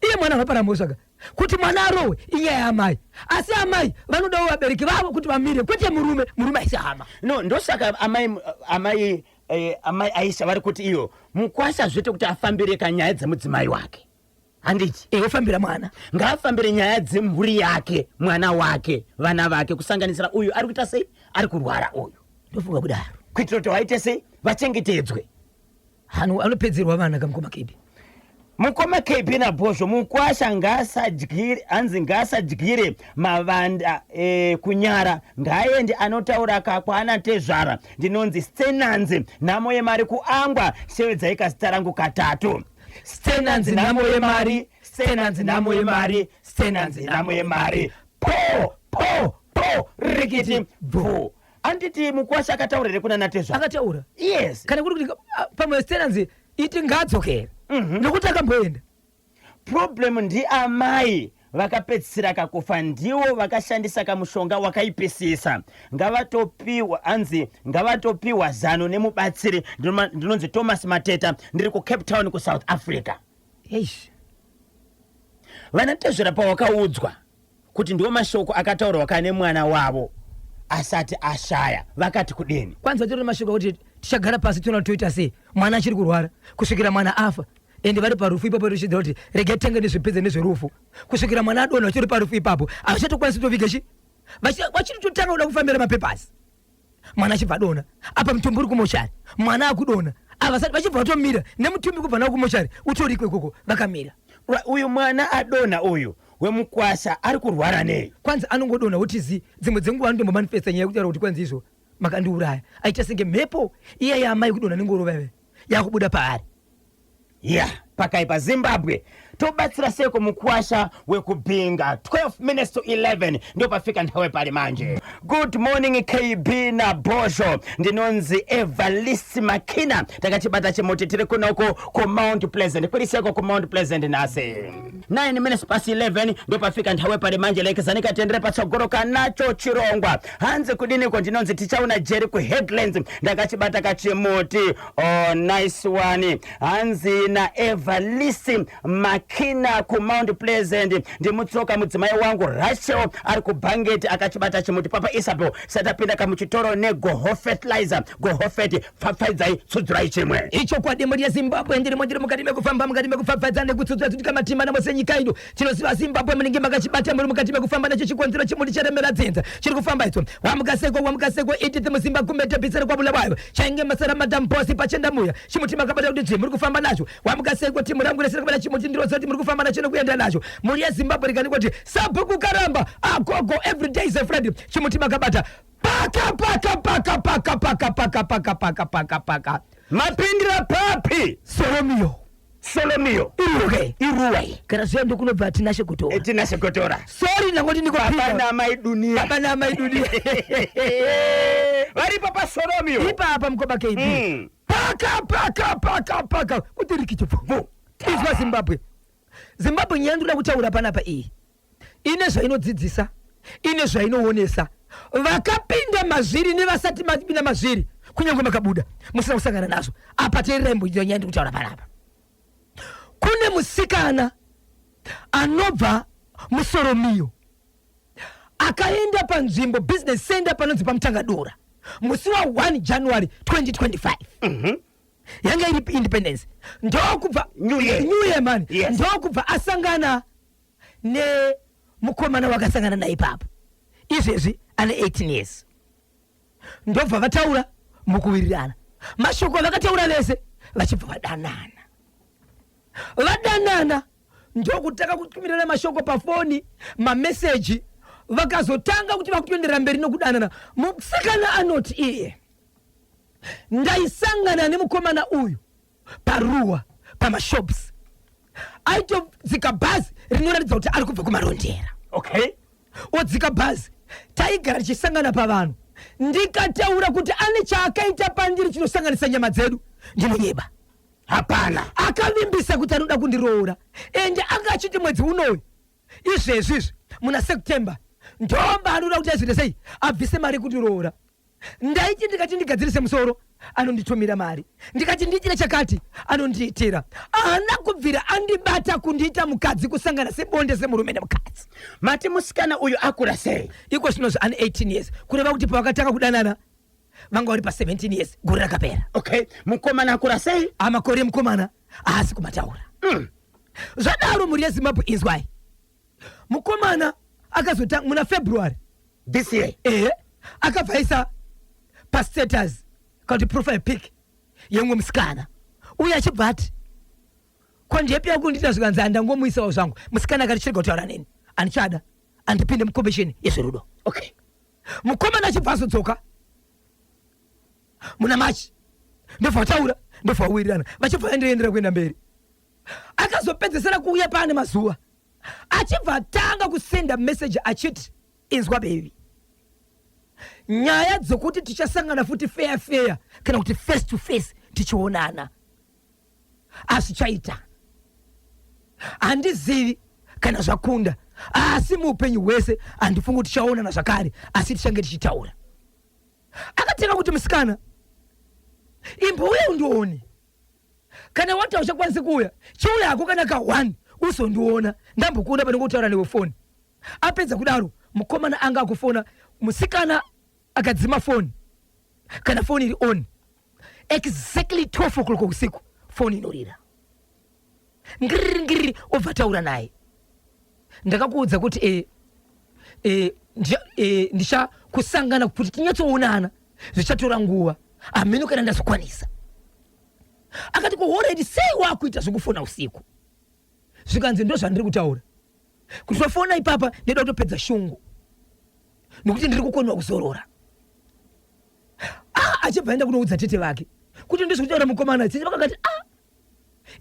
Iye mwana anopara mhosva ka. Kuti mwana arohwe inyaya yaamai, asi amai vanodawo vabereki vavo kuti vamire, kwete murume. Murume aisi hama. No, ndosaka amai Aisha vari kuti iyo mukwasha zviite kuti afambire kanyaya dzemudzimai wake, handiti? Ofambira mwana. Ngaafambire nyaya dzemhuri yake, mwana wake, vana vake, kusanganisira uyu ari kuita sei, ari kurwara uyu. Ndofunga kudaro. Kuitira kuti vaite sei, vachengetedzwe. Anopedzerwa vana kamukoma Kebi. Mukoma KB naBhozho, mukwasha ngaasadyire, hanzi ngaasadyire mavanda kunyara, ngaaende anotaura kakwana tezvara. Ndinonzi Stenanzi Nhamo Yemari kuAngwa. Shevedzai kazita rangu katatu. Stenanzi Nhamo Yemari, Stenanzi Nhamo Yemari, Stenanzi Nhamo Yemari. Po po po, rikiti bvu. Anditi mukwasha akataura here kuna natezvara? Akataura. Yes. Kana kuri kuti pamwe Stenanzi iti ngaadzokere nokuti akamboenda. Problem ndiamai vakapedzisira kakufa, ndiwo vakashandisa kamushonga wakaipisisa. Ngavatopiwa, hanzi ngavatopiwa zano nemubatsiri. Ndinonzi Thomas Mateta, ndiri kuCape Town kuSouth Africa. Eish. Vanatezvera pawakaudzwa kuti ndiwo mashoko akataurwa kane mwana wavo asati ashaya, vakati kudini? Kwanzi vatori nemashoko akuti tichagara pasi tiona toita sei, mwana achiri kurwara kusvikira mwana afa. Ende vari parufu ipapo, richidzira kuti regai titange nezvepedza nezverufu kusvikira mwana adonha. Vachiri parufu ipapo, havachatokwanisi kutoviga chi vachiri totanga kuda kufambira mapepasi. Mwana achibva adonha apa, mutumbi uri kumochari, mwana akudonha, avasati vachibva vatomira nemutumbi kubva nawo kumochari, utoriko ikoko vakamira. Uyu mwana adonha uyu wemukwasha ari kurwara nei? Kwanzi anongodonha woti zi. Dzimwe dzenguva anotombomanifesta nyaya yekutaura kuti kwanzi izvo makandiuraya, aita senge mhepo iya yaamai kudonha nengoro vaive yakubuda paari. Ya, pakaipa. Zimbabwe, tobatsira seko mukwasha wekubhinga? 12 minutes to 11 ndopafika nthawe pali manje. Good morning KB naBhozho, ndinonzi Evalisi Makina, takachibata chimuti, tiri kunoko kuMount Pleasant. Kuri seko kuMount Pleasant nhasi? 9 minutes past 11 ndopafika nthawe pali manje. Lekezani katendere patsogolo kanacho chirongwa. Hanzi kudiniko? Ndinonzi tichaona Jerry kuHeadlands, ndakachibata kachimuti. Oh, nice one. Hanzi naEvalisi Makina kuMount Pleasant, ndimutsoka mudzimai wangu Rachel ari kuBhangeti, akachibata chimuti. Papa Isabel, satapinda kamuchitoro neGoho fertilizer, Gohofet, pfapfaidzai, tsudzurai chimwe. Ichokwadi, mhuri yeZimbabwe, ndirimo, ndiri mukati mekufamba, mukati mekupfapfaidza nekutsudzura tutika matima namose nyika ino. Tinoziva Zimbabwe munenge makachibata, muri mukati mekufamba nacho chikonzero chimuti charemera dzinza chiri kufamba idzo. Wamukaseko, wamukaseko, Edith Musimba kumete bhisere kwaBulawayo, chainge masara Madam Bosi pachenda muya chimuti makabata kuti dzvi, muri kufamba nacho. Wamukaseko, timu rangu rese rakabata chimuti, ndiroziva kuti muri kufamba nacho nekuenda nacho. Mhuri yeZimbabwe, rikani kuti sabhuku karamba agogo, every day is a Friday. Chimuti makabata paka paka paka paka paka paka paka paka paka paka. Mapindira papi? Solomio. Solomio. Iruwe. Iruwe. Kana zviya ndokunobva Tinashe Gotora. Tinashe Gotora. Sorry, ndangoti ndikopinda. Baba namai Dunia. Baba namai Dunia. Varipo paSolomio. Ipapa mukoba KB. Paka paka paka paka kuti rikichibvo. Izwa Zimbabwe, Zimbabwe, nyaya ndinoda kutaura panapa iyi ine zvainodzidzisa, ine zvainoonesa vakapinda mazviri nevasati mapinda mazviri, kunyange makabuda musina kusangana nazvo. Apa teererai mbunyaya ndiri kutaura panapa. Kune musikana anobva muSoromiyo akaenda panzvimbo business center panonzi paMutangadura musi wa1 January 2025. Yanga iri independence, ndokubva New Year. New Year man. Ndokubva asangana nemukomana wakasangana naye ipapo, izvezvi ane 18 years. Ndobva vataura mukuwirirana mashoko avakataura vese, vachibva vadanana. Vadanana ndokutanga kutumirana mashoko pafoni, mameseji. Vakazotanga kuti vakutoenderera mberi nokudanana. Musikana anoti iye, ndaisangana nemukomana uyu paruwa pamashops, aitodzika bhazi rinoratidza kuti ari kubva kuMarondera. Odzika bhazi, taigara tichisangana pavanhu. Ndikataura kuti ane chaakaita pandiri chinosanganisa nyama dzedu, ndinonyeba. Hapana. Akavimbisa kuti anoda kundiroora, ende anga achiti mwedzi unoyu izvezvi izvi muna September ndomba anoda kuti azoita sei, abvise mari yekundiroora. Ndaiti ndikati ndigadzirise musoro, anonditumira mari, ndikati ndiitire chakati, anondiitira. Haana kubvira andibata kundiita mukadzi, kusangana sebonde semurume nemukadzi. Mati musikana uyu akura sei? Iko zvinozvi ane 18 years, kureva kuti pavakatanga kudanana vanga vari pa17 years gore rakapera. Okay, mukomana akura sei? Amakore emukomana haasi kumataura. Zvadaro, mhuri yeZimbabwe, inzwai, mukomana akazotanga muna February this year. Ehe, akabva aisa pastatus kana kuti profile pic yemumwe musikana uye achibva ati, ko ndepi yakundiita? Zvikanzi, handangomuisawo zvangu. Musikana akati, chirega kutaura neni, handichada, handipinde mukomisheni yezverudo. Mukomana achibva azodzoka muna March, ndobva vataura, ndobva vawirirana, vachibva vaenderera kuenda mberi. Akazopedzesera kuuya paane mazuva, achibva atanga kusenda message achiti, inzwa baby, nyaya dzokuti tichasangana futi fair fair kana kuti face to face tichionana hazvichaita. Handizivi kana zvakunda, asi muupenyu hwese handifungi kuti tichaonana zvakare, asi tichange tichitaura. Akatanga kuti, musikana, imbouya undione. Kana wati hauchakwanisi kuuya, chiuya hako kana ka1. Uzondiona ndambokuona panenge kutaura newe foni. Apedza kudaro, mukomana anga akufona musikana akadzima foni kana foni iri on. Exactly 12 o'clock usiku foni inorira, ngiriri ngiriri, obva taura naye. Ndakakuudza kuti ndichakusangana kuti tinyatsoonana, zvichatora nguva, hameno kana ndazokwanisa. Akati, "Kuhoredi sei wakuita zvekufona usiku?" Zvikanzi, "Ndo zvandiri kutaura kuti tofona ipapa, ndinoda kutopedza shungu nokuti ndiri kukoniwa kuzorora." Ah, achibva aenda kunoudza tete vake kuti ndizvo kutaura mukomana. Tete vakakati, "Ah,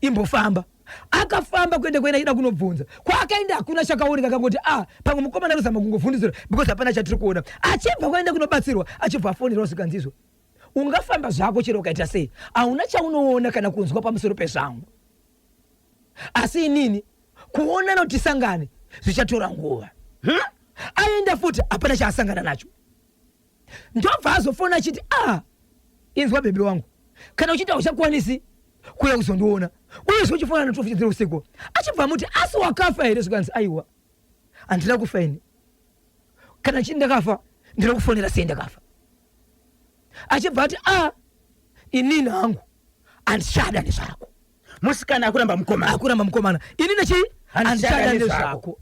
imbofamba." Akafamba kuenda kuenda achida kunobvunza. Kwaakaenda hakuna chakaoneka. Akangoti, "A, pamwe mukomana arikuzama kungovhundutsira because hapana chatiri kuona." Achibva kwaenda kunobatsirwa, achibva afonerawo, zvikanzizvo, "Ungafamba zvako chero ukaita sei, hauna chaunoona kana kunzwa pamusoro pezvangu, asi inini kuonana kuti tisangane zvichatora nguva." Aenda futi, hapana chaasangana nacho. Ndobva azofona achiti, "A, inzwa baby wangu, kana uchiti hauchakwanisi kuuya kuzondiona, uyezve uchifona na12 usiku." Achibva muti, "Asi wakafa here?" Zvikanzi, "Aiwa, handina kufa ini. Kana chii ndakafa, ndiri kufonera sei ndakafa?" Achibva ati, "A, inini hangu handichada nezvako." Musikana akuramba mukomana. Akuramba mukomana. "Inini chii? Handichada handichada nezvako." Nezvako.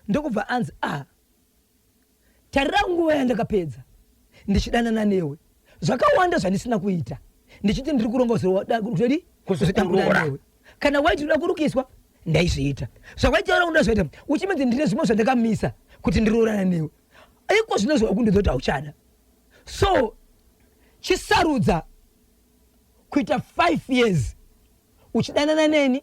Ndokubva anzi, "A, tarira nguva yandakapedza ndichidanana newe, zvakawanda zvandisina kuita, ndichiti ndiri kuronga kuzodi Kuzokuroora. newe. Kana waiti uda kurukiswa, ndaizviita. Zvakwaitaura unoda zvaita, uchimedzi ndine zvimwe zvandakamisa kuti ndiroorana newe. Iko zvino zvakundidza kuti hauchada, so chisarudza kuita 5 years uchidanana neni,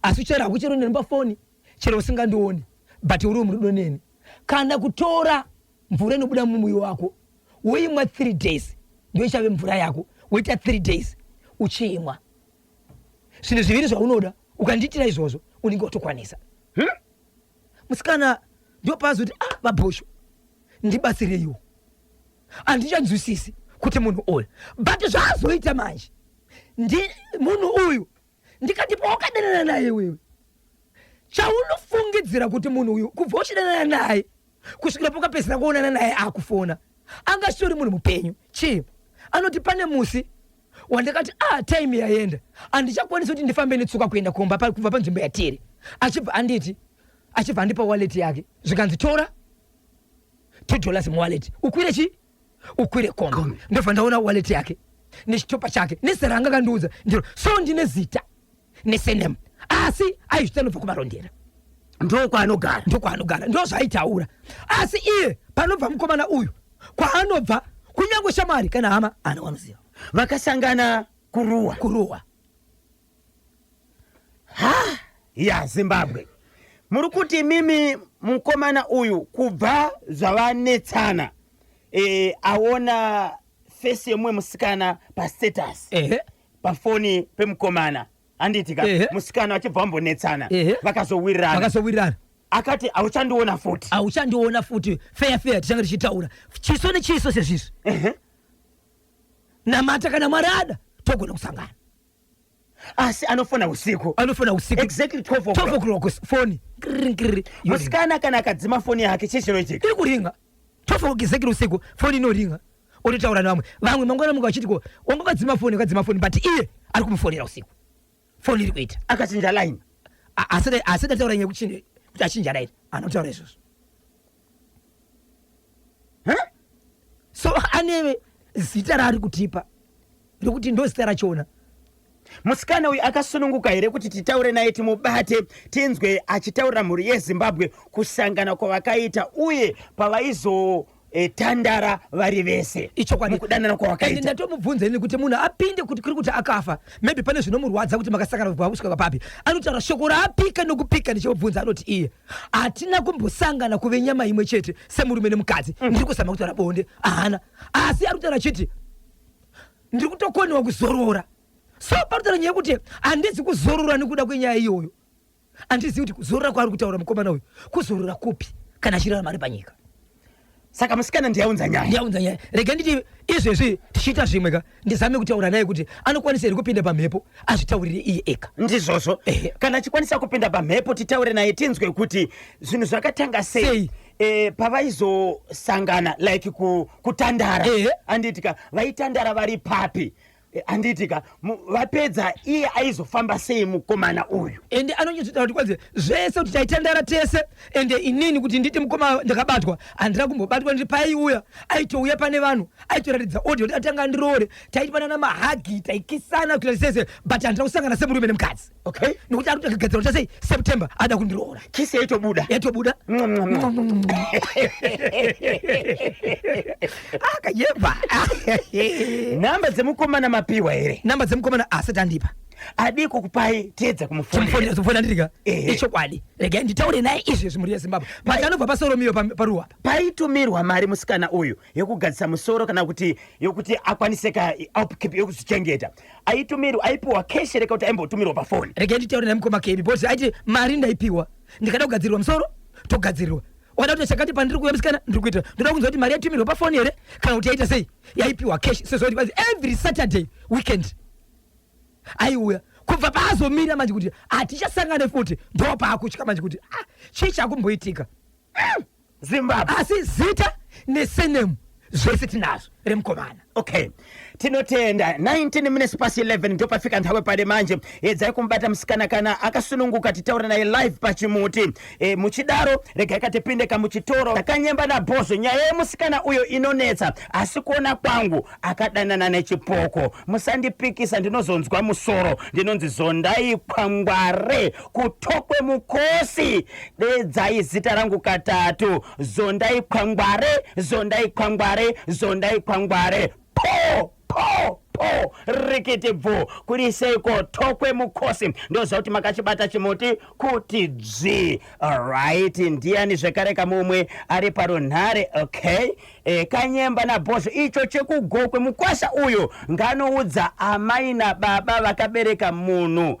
asi chero hako, chero neni pafoni, chero usingandioni, but uri murudo neni, kana kutora mvura inobuda mumuviri wako woimwa 3 days, ndo ichave mvura yako, woita 3 days uchiimwa. Zvinhu zviviri zvaunoda, ukandiitira izvozvo, unenge watokwanisa." Musikana ndopazoti, "Ah, vabhosho, ndibatsireiwo, handichanzwisisi kuti munhu uyu." But zvaazoita manje, ndi munhu uyu ndikati, pawakadanana naye wewe, chaunofungidzira kuti munhu uyu kubva uchidanana naye kusvikira pakapedzisira kuonana naye akufona, angasitori munhu mupenyu chii? Anoti, "Pane musi wandakati, ah, time yaenda, handichakwanisi kuti ndifambe netsoka kuenda kumba kubva panzvimbo yatiri. Achibva anditi, achibva andipa wallet yake, zvikanzi, 'Tora $2 muwallet, ukwire chi ukwire kombi.' Ndobva ndaona wallet yake nechitopa chake nezita raanga akandiudza ndiro. So ndine zita nesurname, asi aizvita nobva kuMarondera." Ndokwaanogara. Ndokwaanogara, ndo zvaaitaura. Asi iye panobva mukomana uyu, kwaanobva, kunyange shamwari kana hama ana wanoziva. Vakasangana kuRuwa. Kuruwa. Ya, Zimbabwe, muri kuti mimi mukomana uyu kubva zvavanetsana, aona face yemumwe musikana pastatus pafoni pemukomana, handiti ka? Ehe. Musikana vachibva vambonetsana, Ehe. vakazowirirana. Vakazowirirana. Akati, "Hauchandiona futi." "Hauchandiona futi feya feya, tichange tichitaura chiso nechiso sezvizvi. Namata, kana Mwari ada, togona kusangana." Asi anofona usiku. Anofona usiku. Exactly 12 12 o'clock. O'clock foni, Kiriri, kiriri, yoringa. Musikana kana akadzima foni yake, chii chinoitika? Iri kuringa 12 o'clock exactly usiku, foni inoringa, ototaura nevamwe. Vamwe mangwana muka vachiti, "Ko wanga wakadzima foni?" Akadzima foni, but iye ari kumufonera usiku, foni iri kuita. Akachinja line. Asati ataura nyaya kuti achinja line, anotaura izvozvo. Huh? So ane zita raari kutipa rekuti ndo zita rachona. Musikana uyu akasununguka here kuti titaure naye, timubate, tinzwe achitaurira mhuri yeZimbabwe kusangana kwavakaita uye pavaizotandara vari vese Ichokwadi. mukudanana Ende kwavakaita? Ndatomubvunza ini kuti munhu apinde kuti kuri kuti akafa, maybe pane zvinomurwadza kuti makasangana kubva kusvika papi. Anotaura shoko raapika nokupika. Ndichimubvunza, anoti iye, "Hatina kumbosangana kuve nyama imwe chete semurume nemukadzi. Ndiri kuzama kutaura bonde haana, asi ari kutaura achiti ndiri kutokoniwa kuzorora. So parikutaura nyaya yekuti handizi kuzorora nekuda kwenyaya iyoyo. Handizivi kuti kuzorora kwaari kutaura mukomana uyu kuzorora kupi kana achirarama ari panyika." Saka musikana ndiyaunza nyaya. Ndiyaunza nyaya. Rega nditi izvezvi tichiita zvimwe ka, ndizame kutaura naye kuti anokwanisa here kupinda pamhepo azvitaurire iye ega. Ndizvozvo. Ehe. Kana achikwanisa kupinda pamhepo titaure naye tinzwe kuti zvinhu zvakatanga sei. Sei? Pavaizosangana like kutandara. Ehe. Anditi ka vaitandara vari papi? Handiti ka vapedza iye aizofamba sei mukomana uyu? Ende anonyatsotaura kuti kwanzi zvese kuti taitandara tese, ende inini kuti nditi mukoma ndakabatwa handina kumbobatwa, ndiri paaiuya aitouya pane vanhu aitoratidza audio kuti atanga andiroore, taitipanana mahagi, taikisana kuita sese, but handina kusangana semurume nemukadzi. Okay. Nekuti ari kutogadzira kuti sei September ada kundiroora. Kisi yaitobuda. Yaitobuda. Akanyeba. Nhamba dzemukomana mapiwa here? Namba dzemukomana asati andipa. Adiko kupai tiedza kumufonera. Kumufonera ndirika. Ehe. Ichokwadi. Regai nditaure naye izvezvi mhuri yeZimbabwe. But anobva paSoromiyo paruwa. Paitumirwa mari musikana uyu yekugadzisa musoro kana kuti yokuti akwanise ka upkeep yekuzvichengeta. Aitumirwa, aipiwa cash here kuti aimbotumirwa pafoni? Regai nditaure naye mukoma Kebi because aiti mari ndaipiwa ndikada kugadzirirwa musoro togadzirirwa, wakada kuti chakati pandiri kuuya musikana ndiri kuita, ndoda kunzwa kuti mari yatumirwa pafoni here kana kuti yaita sei, yaipiwa cash sezvo kuti kwanzi every Saturday weekend aiuya. Kubva paazomira manje kuti hatichasangane futi, ndo paakutya manje kuti ah, chii chakumboitika. Zimbabwe. Asi zita nesenemu zvese tinazvo remukomana. Okay, tinotenda. 19 minutes past 11 ndopafika nthawe pale manje. Edzai kumubata musikana kana akasununguka titaure naye live pachimuti. Muchidaro regai katipinde kamuchitoro takanyemba nabhozvo. Nyaya yemusikana uyo inonetsa, asi kuona kwangu akadanana nechipoko. Musandipikisa, ndinozonzwa musoro. Ndinonzi Zondai Kwangware kuTokwe Mukosi. Dedzai zita rangu katatu. Zondai Kwangware, Zondai Kwangware, Zondai Kwangware. Po po po rikiti bvu. Kuri seiko Tokwe Mukosi? Ndoziva kuti makachibata chimuti kuti dzvi. Alright, ndiani zvekare kamumwe ari parunhare? Okay. Kanyemba naBhozho icho chekuGokwe, mukwasha uyo nganoudza amai nababa vakabereka munhu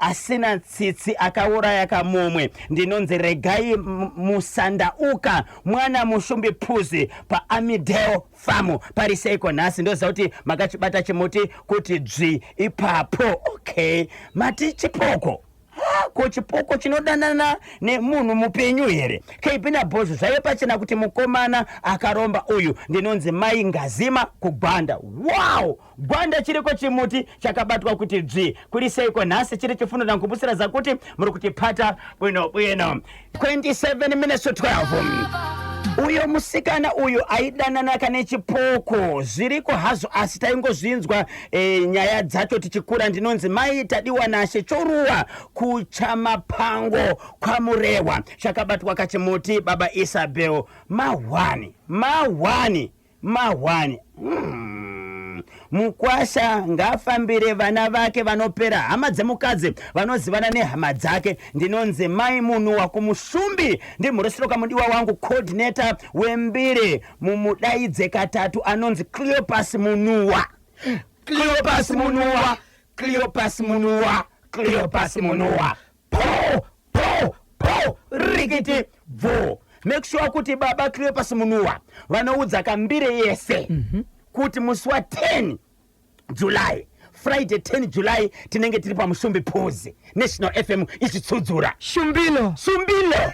asina tsitsi akauraya kamumwe. Ndinonzi Regai Musandauka mwana Mushumbi Puzi paAmidale Farm pari seiko nhasi? Ndoziva kuti makachibata chimuti kuti dzvi ipapo. Okay, mati chipoko. Ko chipoko chinodanana nemunhu mupenyu here? KB naBhozho zvaive pachena kuti mukomana akaromba uyu. Ndinonzi Mai Ngazima kuGwanda. Wow! Gwanda chiriko chimuti chakabatwa kuti dzvi. Kuri seiko nhasi? Chiri chifundo ndangubusira zakuti muri kutipata bwino bwino. 27 minutes to 12. Uyo musikana uyu aidanana kane chipoko, zviriko hazvo asi taingozvinzwa nyaya dzacho tichikura. Ndinonzi Mai Tadiwa Nashe Choruwa kuChamapango kwaMurehwa. Chakabatwa kachimuti baba Isabel. Mahwani, mahwani, mahwani. Mukwasha ngafambire vana vake vanopera, hama dzemukadzi vanozivana nehama dzake. Ndinonzi Mai Munuwa kuMushumbi. Ndimhurisiroka mudiwa wangu coordinator wembiri mumudaidze katatu anonzi Cleopas Munuwa. Cleopas Munuwa, Cleopas Munuwa, Cleopas Munuwa. Po po po rikiti bvo. Make sure kuti baba Cleopas Munuwa vanoudza kambire yese kuti musi wa 10 July, Friday 10 July, tinenge tiri paMushumbi Pose, National FM ichitsudzura. Shumbilo. Shumbilo.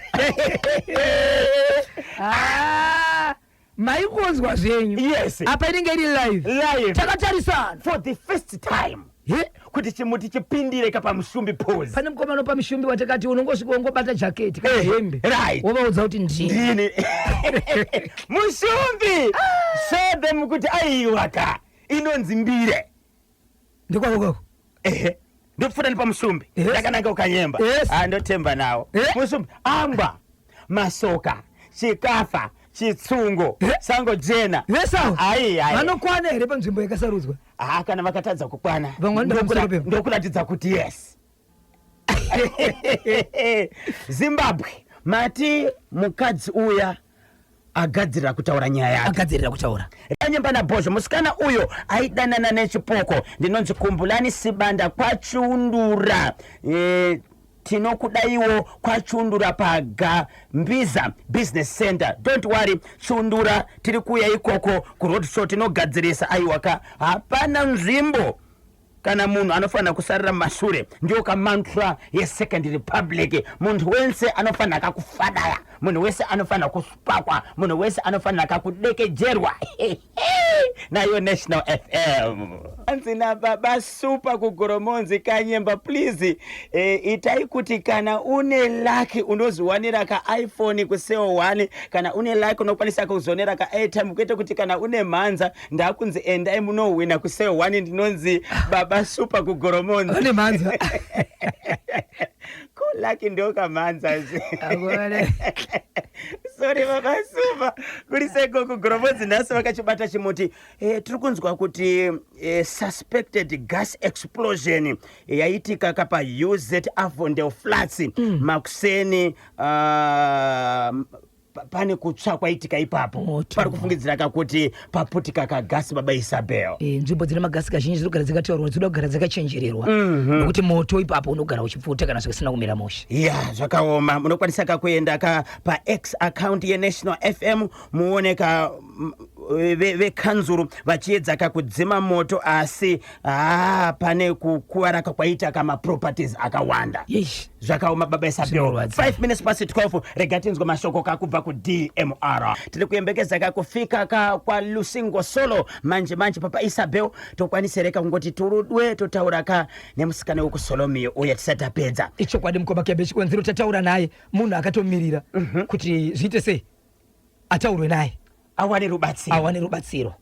Maikonzwa zvenyu. Yes. Apa inenge iri live. Live. Takatarisana. For the first time. He? Kuti chimuti chipindire ka paMushumbi Pose. Pane mukomana paMushumbi watakati unongosvika wongobata jaketi kana hembe. Wovaudza kuti ndini. Ndini. Mushumbi. Show them kuti aiwa ka. Inonzi mbire. Ndikwako kwako. Ehe. Ndopfuura nepaMushumbi. Ndakananga ukanyemba. Ndotemba nawo. Mushumbi angwa masoka chikafa chitsungo sango jena. Vesawo. Ai ai. Vanokwana here panzvimbo yakasarudzwa? Kana vakatadza kukwana. Vamwe vanoda pamusoro pepo. Ndokuratidza kuti yes. Zimbabwe mati mukadzi uya agadzirira kutaura nyaya yake. Agadzirira kutaura. Kanyemba naBhozho musikana uyo aidanana nechipoko. Ndinonzi Kumbulani Sibanda kwaChiundura. Tinokudaiwo kwaChundura paGambiza Business Center. Don't worry Chundura, tiri kuuya ikoko kuroad show, tinogadzirisa. Aiwaka, hapana nzvimbo kana munhu anofanira kusarira mumashure. Ndiyo kamantra yeSecond Republic. Munhu wese anofanira kakufadaya, munhu wese anofanira kuspakwa, munhu wese anofanira kakudekejerwa nayo National FM. Anzi nababa Supa kuGoromonzi Kanyemba, please itai kuti kana une lucky unoziwanira kaiPhone kusale 1, kana une lucky unokwanisa kuzonera kaairtime, kwete kuti kana une mhanza ndakunzi endai munohwina kusale 1. Ndinonzi baba Supa kuGoromonzi. Vane mhanza. Ko lucky ndokamhanza. Akone. Sorry baba Supa, kuri seko kuGoromonzi. Nhasi vakachibata chimuti. Tiri kunzwa kuti suspected gas explosion yaitika kapa UZ Avondale Flats makuseni. Pane kutsva kwaitika ipapo. Moto. Pari kufungidzira kakuti paputika kagasi, baba Isabel. Nzvimbo dzine magasi kazhinji dzinogara dzakataurwa, dzinoda kugara dzakachenjererwa, nekuti moto ipapo unogara uchipfuta kana zvisina kumira mushe. Ya, zvakaoma. Munokwanisa kakuenda ka paX account yeNational FM muone ka vekanzuru vachiedza kakudzima moto, asi haa, pane kukuvara kakwaita kamaproperties akawanda. Yesh. Zvakaoma, baba Isabel. Zvinorwadza. 5 minutes past 12, rega tinzwe mashoko kakubva kuDMR. Tiri kuyembekeza kakufika ka kwaLusingo Solo manje manje. Papa Isabel, tokwanisa reka kungoti turudwe totaura ka nemusikana wekuSolomiyo uye tisati tapedza? Ichokwadi, mukoma Kebe. Chikonzero tataura naye, munhu akatomirira kuti zviite sei ataurwe naye, awane rubatsiro. Awane rubatsiro.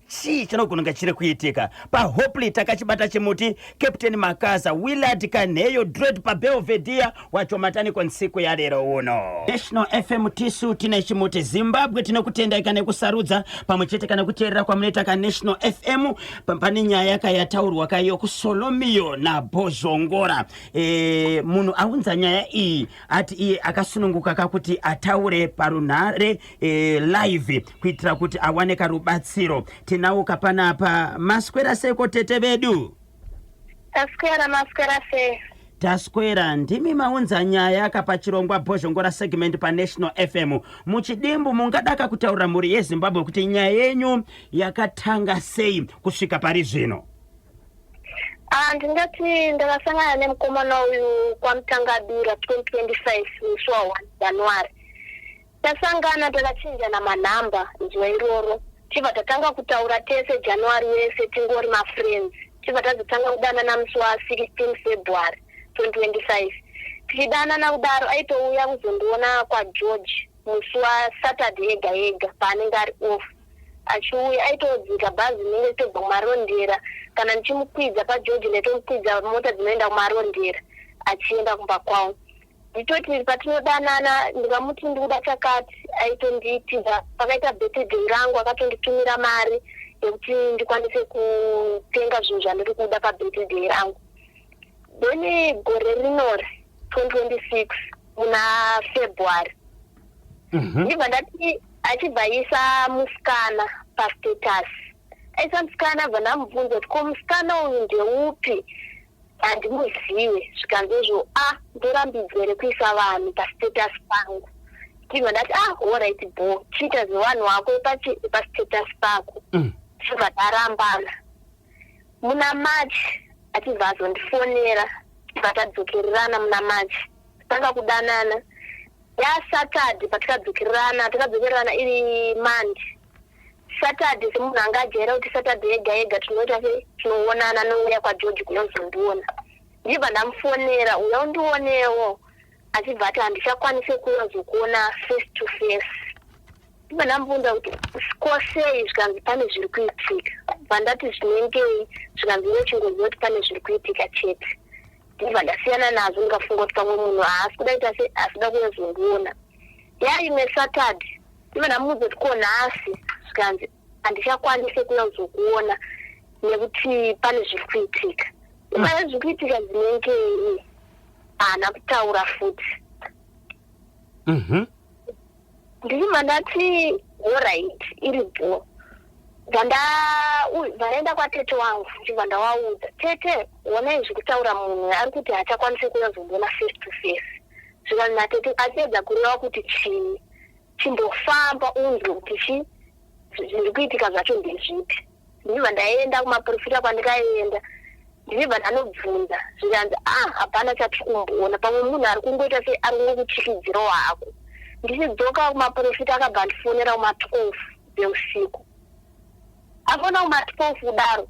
Chii chinogona kunge chiri kuitika paHopley? Takachibata chimuti. Captain Makaza, Willard Kanheyo, Dred paBelvedere, wachomataniko nsiku yarero uno. National FM, tisu tine chimuti. Zimbabwe, tinokutendai kana kusarudza pamwe chete kana kuteerera kwamunoita kaNational FM. Pane nyaya kayataurwa kayo kuSolomiyo naBhozhongora. Munhu aunza nyaya iyi ati iye akasununguka kakuti ataure parunhare live kuitira kuti awane karubatsiro. Tinauka panapa. Maswera seko, tete vedu? Taswera, maswera sei? Taswera. Ndimi maunza nyaya kapachirongwa Bhozhongora segment paNational FM. Muchidimbu, mungadaka kutaurira mhuri yeZimbabwe kuti nyaya yenyu yakatanga sei kusvika pari zvino? Ah, ndingati ndakasangana nemukomana uyu kwaMutangadura 2025, musi wa1 January. Tasangana, takachinjana manhamba zuva iroro, tibva tatanga kutaura tese January wese tingori mafriends, tibva tazotanga kudanana musi wa16 February 2025. Tichidanana kudaro, aitouya kuzondiona kwaGeorge musi waSaturday yega yega paanenge ari off. Achiuya aitodzika bhazi rinenge richitobva kuMarondera. Kana ndichimukwidza paGeorge, ndaitomukwidza mota dzinoenda kuMarondera achienda kumba kwavo. Nditoti patinodanana, ndikamuti ndikuda chakati, aitondiitira. Pakaita birthday rangu, akatonditumira mari yekuti ndikwanise kutenga zvinhu zvandiri kuda pabirthday rangu. Then gore rinori 2026 muna February, ndibva ndati achibva aisa musikana pastatus. Aisa musikana, bva ndamubvunza kuti, "Ko musikana uyu ndeupi? Handimuzive." Zvikanzi izvo, "A, ndorambidzwa here kuisa vanhu pastatus pangu?" Ndibva ndati, "Ah, alright, bo chiita zevanhu wako pastatus pako." Tibva tarambana. Muna March achibva azondifonera, tibva tadzokererana. Muna March tanga kudanana yaSaturday. Patikadzokererana, takadzokererana iri Monday. Saturday, semunhu anga ajaira kuti Saturday yega yega tinoita se tinoonana, nouya kwaGeorge kunozondiona, ndibva ndamufonera, "Uya undionewo." Achibva ati, "Handichakwanise kuuya zokuona face to face." Ndibva ndamubvunza kuti, "Ko sei?" Zvikanzi, "Pane zviri kuitika." Bva ndati, "Zvinengei?" Zvikanzi, "Iwe chingoziva kuti pane zviri kuitika chete." Ndibva ndasiyana nazvo, ndikafunga kuti pamwe munhu haasi kuda kuita se asida kuyozondiona. Yaimwe Saturday, ndibva ndamuudza kuti, "Ko nhasi?" Zvikanzi, "Handichakwanise kuuya kuzokuona nekuti pane zviri kuitika." Pane zviri kuitika dzinengei? Haana kutaura futi. Ndichibva ndati, "Alright, iri bho." Bva ndaenda kwatete wangu, ndibva ndawaudza, "Tete, honai zvekutaura, munhu ari kuti haachakwanisi kunyazondiona face to face." Zvikanzi natete, "Achiedza kureva kuti chii? Chimbofamba unzwe kuti chi zviri kuitika zvacho ndezvipi." Ndibva ndaenda kumaprofita kwandikaenda, ndibva ndanobvunza, zvikanzi, "Ah, hapana chatiri kumboona, pamwe munhu ari kungoita sei, ari kungokuchikidzirawo hako." Ndichidzoka kumaprofita, akabva andifonera kuma12 dzeusiku. Afona kuma12 kudaro,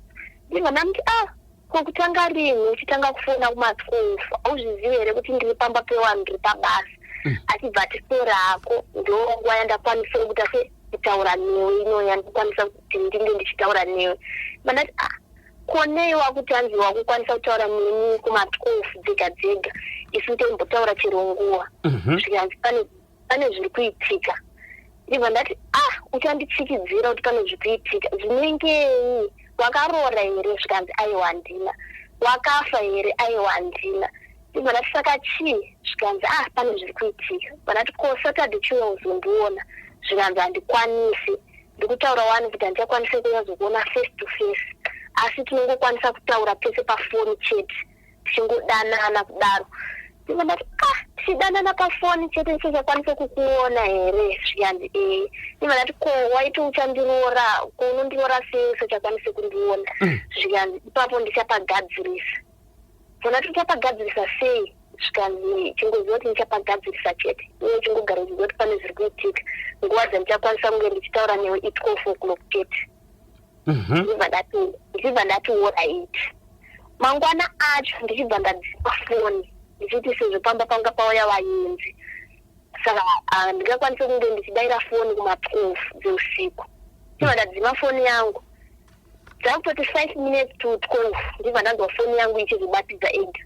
ndibva ndamuti, "Ah, ko kutanga rini uchitanga kufona kuma12? Hauzvizivi here kuti ndiri pamba pewanhu, ndiri pabasa?" Achibva ati, "Sora hako, ndo nguva yandakwanisa kuita se kutaura newe ino, yandikwanisa kuti ndinge ndichitaura newe." Bandati, "Ah, konei wakuti hanzi wakukwanisa kutaura neni kuma12 dzega dzega, isu toimbotaura chero nguva?" Zvikanzi, Pane zviri kuitika." Ndibva ndati, "Ah, uchanditsikidzira kuti pane zviri kuitika zvinengei? Wakaroora here?" Zvikanzi, "Aiwa, handina." "Wakafa here?" "Aiwa, handina." Ndibva ndati, "Saka chii?" Zvikanzi, "Ah, pane zviri kuitika." Bva ndati, "Ko Saturday chiuya uzondiona?" Zvikanzi, "Handikwanisi, ndikutaura wani kuti handichakwanisi kunyazokuona face to face, asi tinongokwanisa kutaura pese pafoni chete, tichingodanana kudaro." Ndibva ndati, "Ah, tichidanana pafoni chete, ndichakwanisa kukuona here?" Zvikanzi, "Ee." Ndibva ndati, "Ko waiti uchandiroora, ko unondiroora sei usachakwanisi kundiona?" Zvikanzi, "Ipapo ndichapagadzirisa." Ndati, "Uchapagadzirisa sei?" Zvikanzi, "Chingoziva kuti ndichapagadzirisa chete, iwe chingogara uchiziva kuti pane zviri kuitika. Nguva dzandichakwanisa kunge ndichitaura newe i12 o'clock chete." Ndibva ndati, "Alright." Mangwana acho ndichibva ndadzima foni, ndichiti sezvo pamba panga pauya vaenzi, saka handingakwanisi kunge ndichidayira foni kuma12 dzeusiku. Ndibva ndadzima foni yangu. Dzakutoti 11:55, ndibva ndanzwa foni yangu ichizvibatidza ega.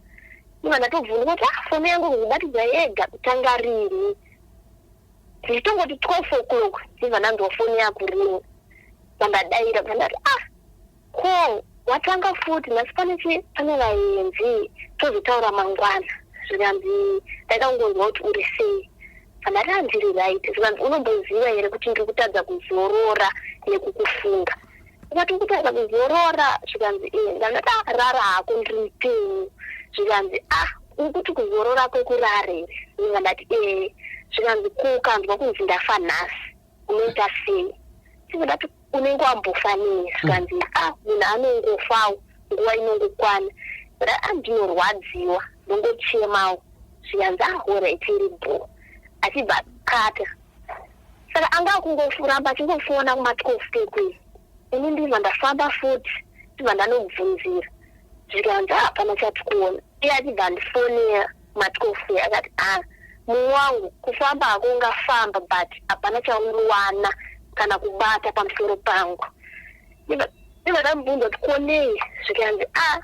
Ndibva ndatovhunduka kuti, "Ah, foni yangu kuzvibatidza yega kutanga rini?" Ndichitongoti 12 o'clock, ndibva ndanzwa foni yakuringa. Pandadayira, pandati, "Ah, ko watanga futi nhasi? Pane chi pane vaenzi, tozotaura mangwana." Zvikanzi, "Ndaida kungonzwa kuti uri sei." Pandati, "Handiri right." Zvikanzi, "Unomboziva here kuti ndiri kutadza kuzorora nekukufunga?" Ndikati, "Kutadza kuzorora?" Zvikanzi, "E." Ndandati, "Ah, rara hako, ndiri mupenyu." Zvikanzi, "Ah, uri kuti kuzorora kwekurara here?" Ndibva ndati, "Ee." Zvikanzi, "Ko ukanzwa kunzi ndafa nhasi, unoita sei?" Ndibva ndati, "Unenge wambofa nei?" Zvikanzi, "Ah, munhu anongofawo, nguva inongokwana." Ah, ndinorwadziwa, ndongochemawo. Zvikanzi, "Ah, alright, iri bho." Achibva kata. Saka anga akungoramba achingofona kuma12 kekwei. Ini ndibva ndafamba futi, ndibva ndanobvunzira, zvikanzi, "Hapana chati kuona." Iye achibva andifonera kuma12, akati, "Ah, mumwe wangu, kufamba hako ungafamba, but hapana chaunowana kana kubata pamusoro pangu." Ndibva ndamubvunza kuti, "Konei?" Zvikanzi, "Ah,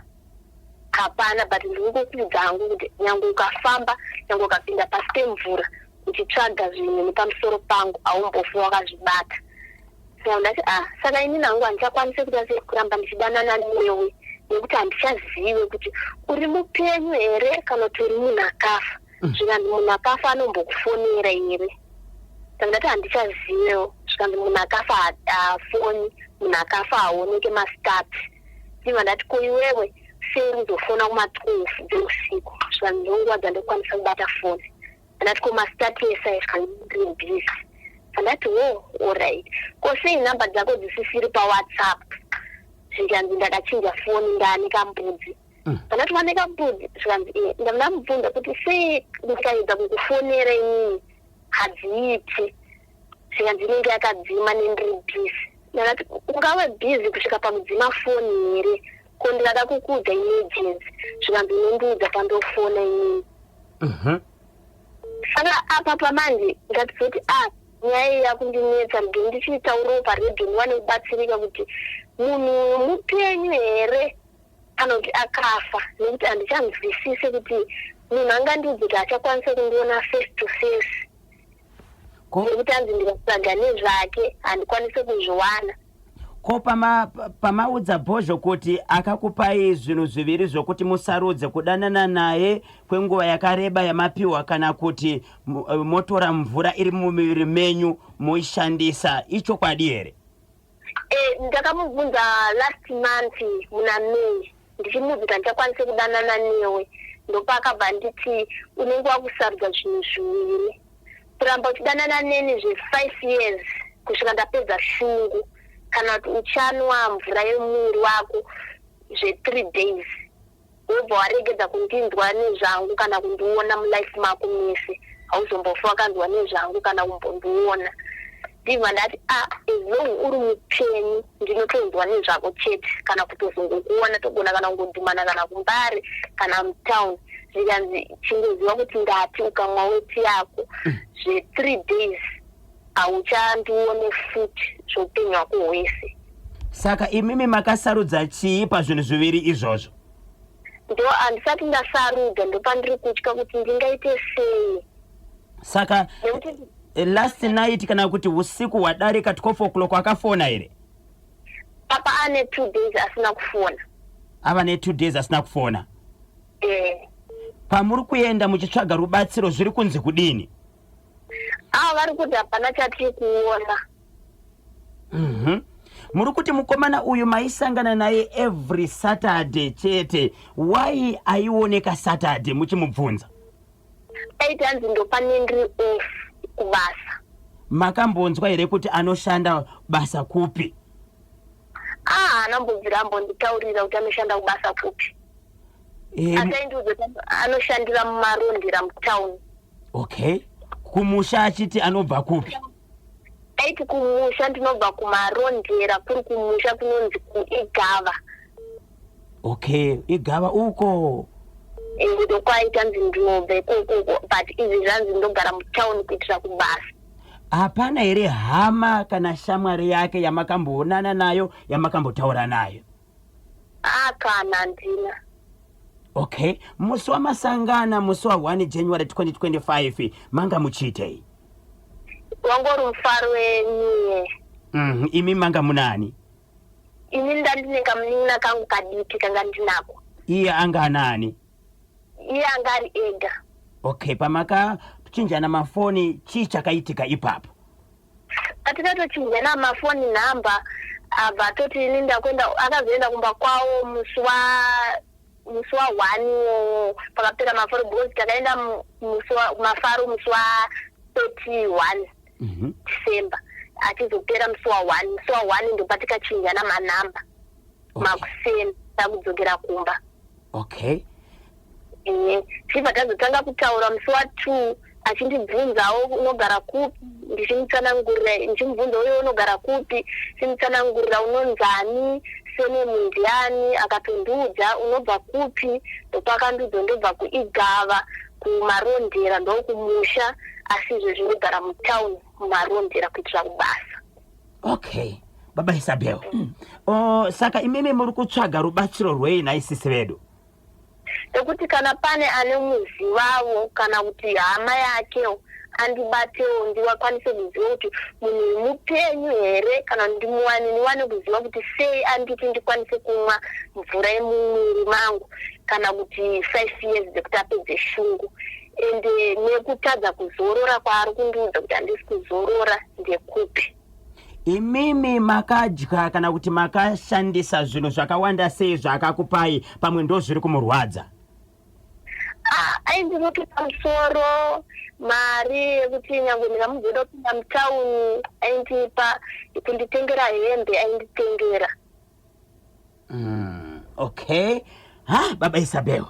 hapana, but ndingokuudza hangu kuti nyange ukafamba, nyange ukapinda pasi pemvura uchitsvaga zvinhu nepamusoro pangu, haumbofi wakazvibata." Saka ndati, "Ah, saka inini hangu handichakwanisi kuita sei, kuramba ndichidanana newe, nekuti handichazive kuti uri mupenyu here kana kuti uri munhu akafa." Zvikanzi, "Munhu akafa anombokufonera here?" Saka ndati, "Handichazivewo." Zvikanzi, "Munhu akafa haafoni, munhu akafa haoneke mastats." Ndibva ndati, "Ko iwewe sei uzofona kuma12 dzeusiku?" Zvikanzi, "Ndonguva dzandokwanisa kubata foni." Ndati, "Ko mastats ese?" Zvikanzi, "Ndiri busy." Ndati, "Wo, alright. Ko sei nhamba dzako dzisisiri paWhatsApp?" Zvikanzi, "Ndakachinja foni, ndaane kambudzi." Ndati, "Wane kambudzi?" Zvikanzi, "Iye." Ndamubvunza kuti, "Sei ndikaedza kukufonera inini hadziiti?" Zvikanzi, "Inenge yakadzima, nendiri busy." Ndakati, "Ungave busy kusvika pakudzima foni here? Ko ndikada kukuudza emergency?" Zvikanzi, "Unondiudza pandofona inini." Saka apa pamanje ndatizoti, a nyaya iyi yakundinetsa, ndini ndichitaurawo paredhiyo ndiwane kubatsirika kuti munhu uyu mupenyu here kana kuti akafa, nekuti handichanzwisisi kuti munhu angandiudze kuti achakwanisa kundiona face to face, nekuti anzi ndikatsvaga nezvake handikwanisi kuzviwana. Ko pamaudza Bhozho kuti akakupai zvinhu zviviri zvokuti musarudze, kudanana naye kwenguva yakareba yamapiwa, kana kuti motora mvura iri mumuviri menyu moishandisa, ichokwadi here? Ndakamubvunza last month muna May, ndichimuudza kuti handichakwanisi kudanana newe. Ndopaakabva nditi unenge wakusarudza zvinhu zviviri: kuramba uchidanana neni zve5 years kusvika ndapedza shungu, kana kuti uchanwa mvura yemuviri wako zve3 days, wobva waregedza kundinzwa nezvangu kana kundiona mulife mako mese. Hauzombofa wakanzwa nezvangu kana kumbondiona. Ndibva ndati, a ah, as long uri mupenyu, ndinotonzwa nezvako chete, kana kutozongokuona, togona kana kungodhumana kana kuMbare kana mutown. Zvikanzi, chingoziva kuti ndati ukamwa weti yako zve3 days, hauchandione futi zvoupenyu hwako hwese. Saka imimi makasarudza chii pazvinhu zviviri izvozvo? Ndo handisati ndasarudza. Ndopandiri kutya kuti ndingaite sei. Saka nekuti last night, kana kuti usiku hwadarika, 12 o'clock, akafona here? Papa ane 2 days asina kufona. Ava ne2 days asina kufona? Eh. Pamuri kuenda muchitsvaga rubatsiro, zviri kunzi kudini? Ava vari kuti hapana chatiri kuona. Muri kuti mukomana uyu maisangana naye every Saturday chete. Why aioneka Saturday muchimubvunza? Aiti hanzi ndopane ndiri off kubasa. Makambonzwa here kuti anoshanda basa kupi? Ah, haana mbobvira ambonditaurira kuti anoshanda kubasa kupi. Asi aindiudza kuti anoshandira muMarondera mutown. Okay, kumusha achiti anobva kupi? Aiti kumusha ndinobva kuMarondera, kuri kumusha kunonzi kuIgava. Okay, Igava uko. Ndokwaita nzi ndinobva ikokoko, but izvi zvanzi ndogara mutown kuitira kubasa. Hapana here hama kana shamwari yake yamakamboonana nayo, yamakambotaura nayo? Ah, kana, handina. Okay, musi wamasangana, musi wa1 January 2025, manga muchiitei? Wangori mufaro wenew year. Imi manga munani? Ini ndandine kamunin'ina kangu kadiki kanga ndinako. Iye anga anani? Iye anga ari ega. Okay, pamakachinjana mafoni, chii chakaitika ipapo? Patikatochinjana mafoni nhamba, abva atoti ini ndakuenda. Akazoenda kumba kwavo musi wa1 iwowo pakapera mafaro, because takaenda musi mafaro musi wa31 December, achizopera musi wa1. Musi wa1 ndopatikachinjana manhamba makuseni takudzokera kumba. Tichibva tazotanga kutaura musi wa2, achindibvunzawo unogara kupi, ndichimutsanangurira, ndichimubvunza uye unogara kupi, chimutsanangurira unonzani, surname ndiani. Akatondiudza unobva kupi, ndopakandiudza ndobva kuIgava kuMarondera, ndokumusha, asi izvo zvinogara mutown muMarondera kuitira kubasa. Okay, baba Isabel. Oh, saka imimi muri kutsvaga rubatsiro rwei naisisi vedu? Nekuti kana pane ane muzivavo kana kuti hama yakewo, andibatewo, ndiwakwanise kuziva kuti munhu uyu mupenyu here, kana ndimuwane, ndiwane kuziva kuti sei anditi ndikwanise kumwa mvura yemumwiri mangu, kana kuti 5 years dzekuti apedze shungu, ende nekutadza kuzorora kwaari kundiudza kuti handisi kuzorora ndekupi. Imimi makadya kana kuti makashandisa zvinhu zvakawanda sei zvaakakupai? Pamwe ndo zviri kumurwadza. Ah, aindinokisa musoro, mari yekuti nyange ndingamuzoda kupinda mutauni aindipa, kunditengera hembe ainditengera. Okay, ha, baba Isabel,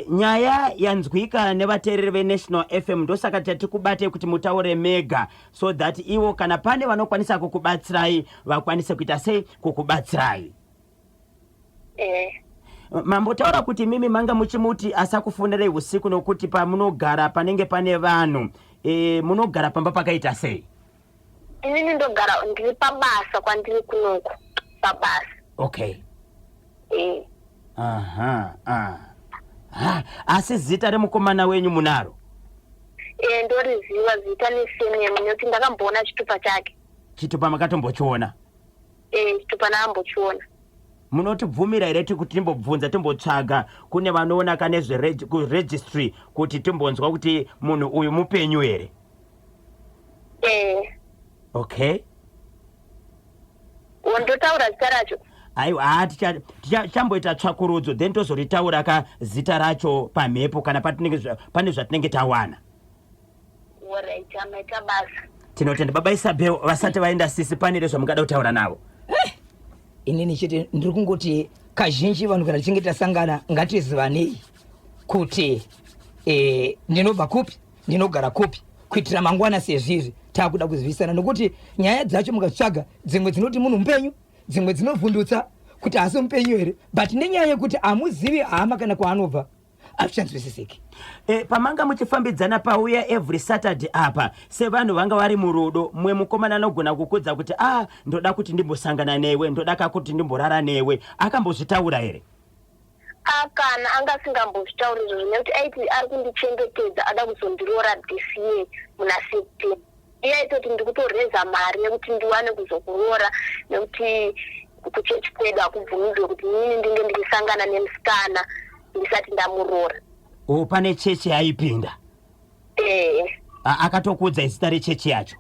nyaya yanzwika nevateereri veNational FM. Ndosaka tati kubate kuti mutaure mega, so that ivo kana pane vanokwanisa kukubatsirai vakwanise kuita sei, kukubatsirai. Mambotaura kuti mimi manga muchimuti asakufonerei usiku nokuti pamunogara panenge pane vanhu. Munogara pamba pakaita sei? Inini ndogara ndiri pabasa, kwandiri kunoku pabasa. Aha, ah. Ha, asi zita remukomana wenyu munaro? Ndoriziva zita nesurname nekuti ndakamboona chitupa chake. Chitupa makatombochiona? Chitupa ndakambochiona. Munotibvumira here kuti timbobvunza, timbotsvaga kune vanoona ka nezveregistry, kuti timbonzwa kuti munhu uyu mupenyu here? Eh. Okay. Ndotaura zita racho. Aiwa, haa, tichamboita tsvakurudzo, then tozoritaura ka zita racho pamhepo kana patinenge pane zvatinenge tawana. Alright, amaita basa. Tinotenda baba Isabel. Vasati vaenda, sisi, pane here zvamungada kutaura navo? Inini chete ndiri kungoti kazhinji vanhu kana tichinge tasangana ngatizivanei kuti ndinobva kupi, ndinogara kupi, kuitira mangwana sezvizvi taakuda kuzivisana, nokuti nyaya dzacho mukatsvaga dzimwe dzinoti munhu mupenyu, dzimwe dzinovhundutsa kuti haasi mupenyu here, but nenyaya yekuti hamuzivi hama kana kwaanobva, hazvichanzwisisiki. Pamanga muchifambidzana pauya every Saturday apa, sevanhu vanga vari murudo, mumwe mukomana anogona kukudza kuti, "Ah, ndoda kuti ndimbosangana newe, ndoda kakuti ndimborara newe." Akambozvitaura here? Akana, anga asingambozvitauri izvozvo, nekuti aiti ari kundichengetedza, ada kuzondiroora this year muna September. Iye aitoti ndikutoreza mari yekuti ndiwane kuzokuroora, nekuti kuchechi kwedu hakubvumidzwe kuti inini ndinge ndichisangana nemusikana ndisati ndamuroora. O, pane chechi yaipinda? Ee. Akatokuudza zita rechechi yacho?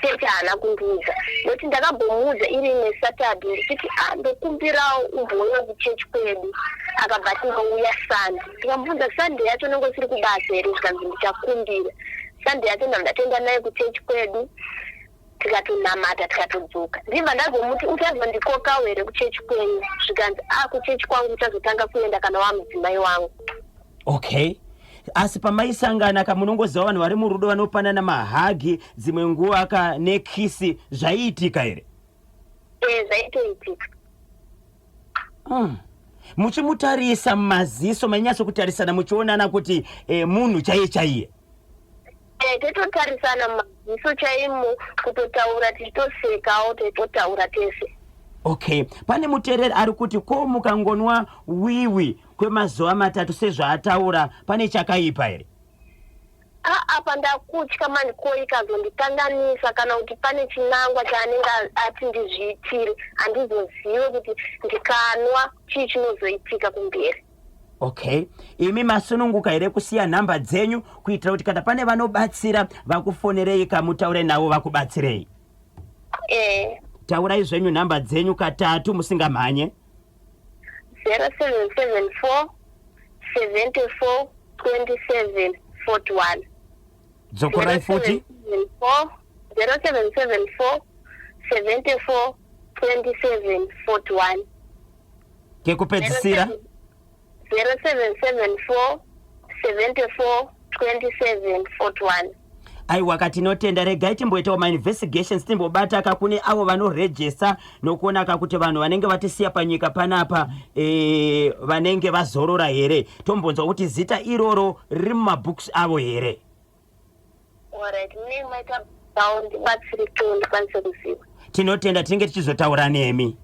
Chechi haana kundiudza, nekuti ndakambomuudza iri imwe Saturday ndichiti, "A, ndokumbirawo umbouya kuchechi kwedu." Akabva ati, "Ndouya Sunday." Ndikamubvunza, "Sunday yacho unenge usiri kubasa here?" Zvikanzi, "Ndichakumbira." Sunday yacho ndabva ndatoenda naye kuchechi kwedu, tikatonamata, tikatodzoka. Ndibva ndazomuti, "Uchazondikokawo here kuchechi kwenyu?" Zvikanzi, "A, kuchechi kwangu uchazotanga kuenda kana wamudzimai wangu." Okay, asi pamaisangana ka, munongoziva vanhu vari murudo vanopanana mahugs, dzimwe nguva ka nekiss, zvaiitika here? E, zvaitoitika. Muchimutarisa mumaziso, mainyatsokutarisana muchionana kuti munhu chaiye chaiye? E, tototarisana mumaziso chaimo, kutotaura tichitosekawo, teitotaura tese. Okay, pane muteereri ari kuti, ko mukangonwa wiwi kwemazuva 3 sezvaataura, pane chakaipa here? Apa ndakutya mani, ko ikazondikanganisa, kana kuti pane chinangwa chaanenge ati ndizviitire, handizozive kuti ndikanwa chii chinozoitika kumberi. Okay, imi masununguka here kusiya nhamba dzenyu kuitira kuti kana pane vanobatsira vakufonerei, kamutaure navo vakubatsirei? E. Taurai zvenyu nhamba dzenyu katatu musingamhanye. 0774 74 27 41. Dzokorai futi. 0774 74 27 41. Kekupedzisira? 0774 74 27 41. Aiwa, katinotenda. Regai timboitawo mainvestigations, timbobata ka kune avo vanorejesta nokuona ka kuti vanhu vanenge vatisiya panyika panapa vanenge vazorora here, tombonzwa kuti zita iroro riri mumabooks avo here. Alright, munenge maita bawo, ndibatsirikewo ndikwanise kuziva. Tinotenda, tinenge tichizotaura nemi.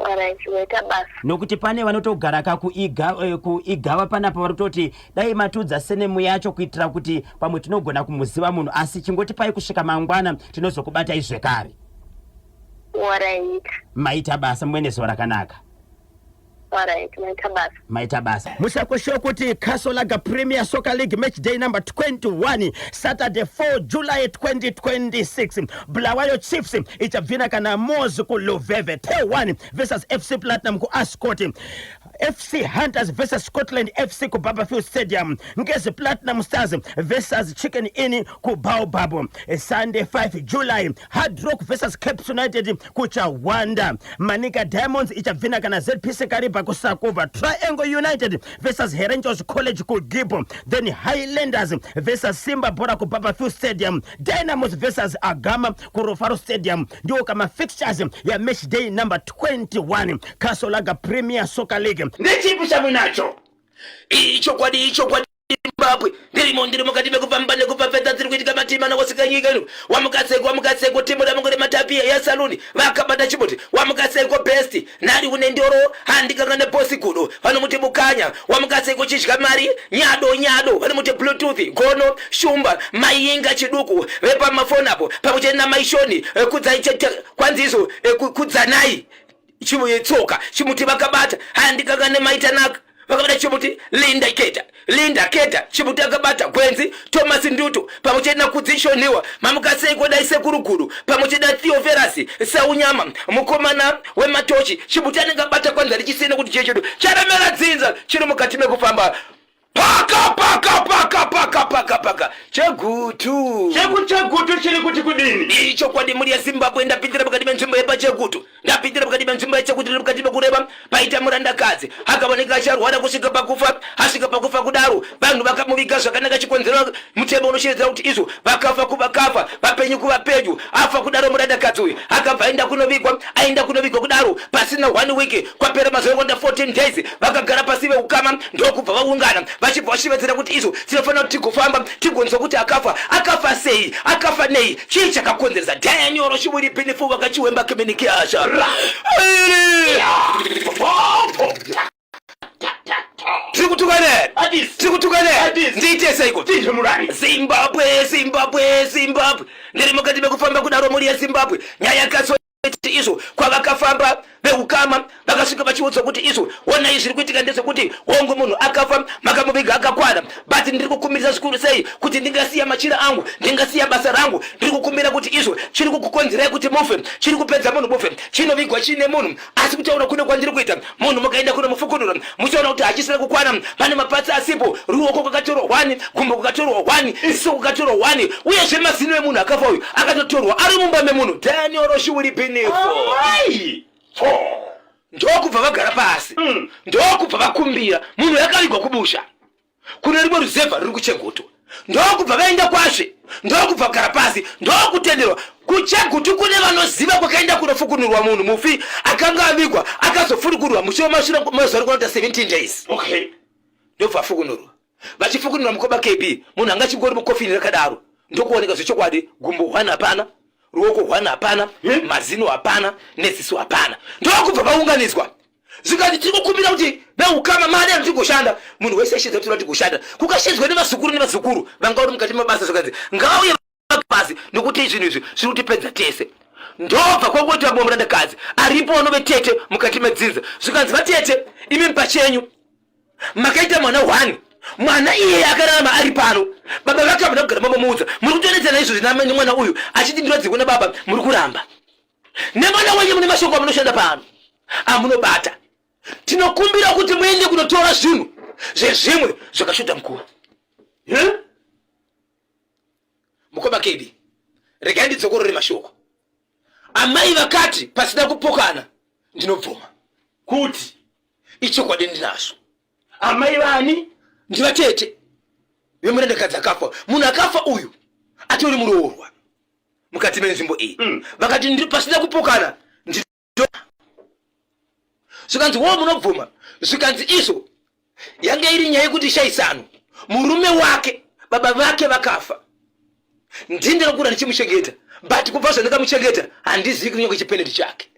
Alright, maita basa. Nokuti pane vanotogara ka kuigava panapa, vari kutoti dai matudza surname yacho kuitira kuti pamwe tinogona kumuziva munhu, asi chingotipai kusvika mangwana, tinozokubatai zvekare. Alright. Maita basa, muve nezuva rakanaka. Alright, maita basa. Maita basa. Musakoshiwa kuti Castle Lager Premier Soccer League match day number 21, Saturday 4 July 2026, Bulawayo Chiefs ichabvina kana MWOS kuLuveve, TelOne versus FC Platinum kuAscot, FC Hunters versus Scotland FC kuBarbourfields Stadium, Ngezi Platinum Stars versus Chicken Inn kuBaobab. Sunday 5 July, Hard Rock versus Caps United kuChawanda, Manica Diamonds ichabvina kana ZPC Kariba kuSakubva, Triangle United versus Herentals College kuGibbo, then Highlanders versus Simba Bhora kuBarbourfields Stadium, Dynamos versus Agama kuRufaro Stadium. Ndiwo kama fixtures yamatch day number 21, Castle Lager Premier Soccer League. Ndechipi chamunacho? Ichokwadi, ichokwadi. Zimbabwe, ndirimo, ndiri mukati mekufamba nekupapedza dziri kuitika matima nakosika nyika ino. Wamukaseko, wamukaseko, timu ramangore matapiya yasaluni vakabata chimuti. Wamukaseko best nari une ndoro handikanga nebosi gudo vanomuti mukanya. Wamukaseko chidya mari nyado nyado vanomuti bluetooth gono shumba mainga chiduku vepamafoni apo pamwe chete namaishoni kudzai kwanzizo kudzanai tsoka chimuti vakabata handikanga nemaitanaka vakabata chimuti Linda Keta. Linda Keda, Chibuti akabata Gwenzi, Thomas Ndutu pamwe chete naKudzi Shoniwa, Mamukasei Kodai Sekuru Gudu pamwe chete naTheophilus Saunyama, mukomana wematochi. Chibuti anenge abata kwanza richisina kuti chii chedu charemera dzinza chiri mukati mekufamba paka paka paka paka paka paka Chegutu. Chegutu chiri kuti kudini? Ichokwadi mhuri yeZimbabwe ndapindira pakati penzvimbo yepaChegutu. Ndapindira pakati penzvimbo yeChegutu ndiri mukati mekureba paita murandakadzi akaoneka acharwara kusvika pakufa. Asvika pakufa kudaro vanhu vakamuviga zvakanaka chikonzero mutemo unoshevedzera kuti izvo vakafa kuvakafa vapenyu kuvapenyu. Afa kudaro murandakadzi uyu akabva aenda kunovigwa. Aenda kunovigwa kudaro pasina one week kwapera mazuva ekuwanda 14 days vakagara pasi veukama ndokubva vaungana vachibva vashevedzera kuti izvo tinofanira kuti tigofamba tigonzwa kuti akafa akafa sei akafa nei chii chakakonzeresa daniel shuviri pinifu vakachiwemba kiminikiasha tiri kutukana here tiri kutukana here ndiite seiko Zimbabwe Zimbabwe Zimbabwe ndiri mukati mekufamba kudaro mhuri yeZimbabwe nyaya yakaso kuti izvo kwavakafamba veukama vakasvika vachiudzwa kuti izvo honai zviri kuitika ndezvekuti hongu munhu akafa makamuviga akakwana but ndiri kukumbirisa zvikuru sei kuti ndingasiya machira angu ndingasiya basa rangu ndiri kukumbira kuti izvo chiri kukukonzerai kuti mufe chiri kupedza munhu mufe chinovigwa chiine munhu asi kutaura kuno kwandiri kuita munhu mukaenda kunomufukunura muchaona kuti hachisina kukwana pane mapatsi asipo ruoko kwakatorwa hwani gumbo kwakatorwa hwani ziso kwakatorwa hwani uyezve mazino emunhu akafa uyu akatotorwa ari mumba memunhu daniel roshiwiripinifo ndokubva vagara pasi ndokubva vakumbira munhu yakavigwa kubusha kune rimwe ruzevha ruri kuchegutu ndokubva vaenda kwashe ndokubva kugara pasi ndokutenderwa kuchegutu kune vanoziva kwakaenda kunofukunurwa munhu mufi akanga avigwa akazofurukurwa musi wemashure mazuva ari kunoita 17 days okay ndobva afukunurwa vachifukunura mukoba kb munhu anga achingori mukofini rakadaro ndokuoneka zvechokwadi gumbo hwana hapana ruoko hwana hapana mazino hapana neziso hapana ndokubva vaunganidzwa zvikanzi tiri kukumbira kuti veukama mari ano tigoshanda munhu wese aishedza kuti tigoshanda kukashedzwa nevazukuru nevazukuru vanga uri mukati mabasa zvikanzi ngauye pasi nokuti zvinhu izvi zviri kutipedza tese ndobva kwangoti vamwe murandakadzi aripo vanove tete mukati medzinza zvikanzi vatete imi pachenyu makaita mwana one mwana iyeye akararama ari pano baba vake hamuna kugara mamomuudza muri kutonetsana izvozvi nemwana uyu achiti ndinodzikuna baba muri kuramba nemwana wenyu mune mashoko amunoshanda pano amunobata tinokumbira kuti muende kunotora zvinhu zvezvimwe zvakashota mukuva mukoma kebi regai ndidzokorore mashoko amai vakati pasina kupokana ndinobvuma kuti ichokwadi ndinazvo amai vani ndivatete vemurandakadzi akafa munhu akafa uyu atori muroorwa mukati menzvimbo iyi vakati ndiri pasina kupokana zvikanzi wo munobvuma zvikanzi izvo yange iri nyaya yekuti shaisano murume wake baba vake vakafa ndini ndakakura ndichimuchengeta but kubva zvandakamuchengeta handizivi kunyange chipeneti chake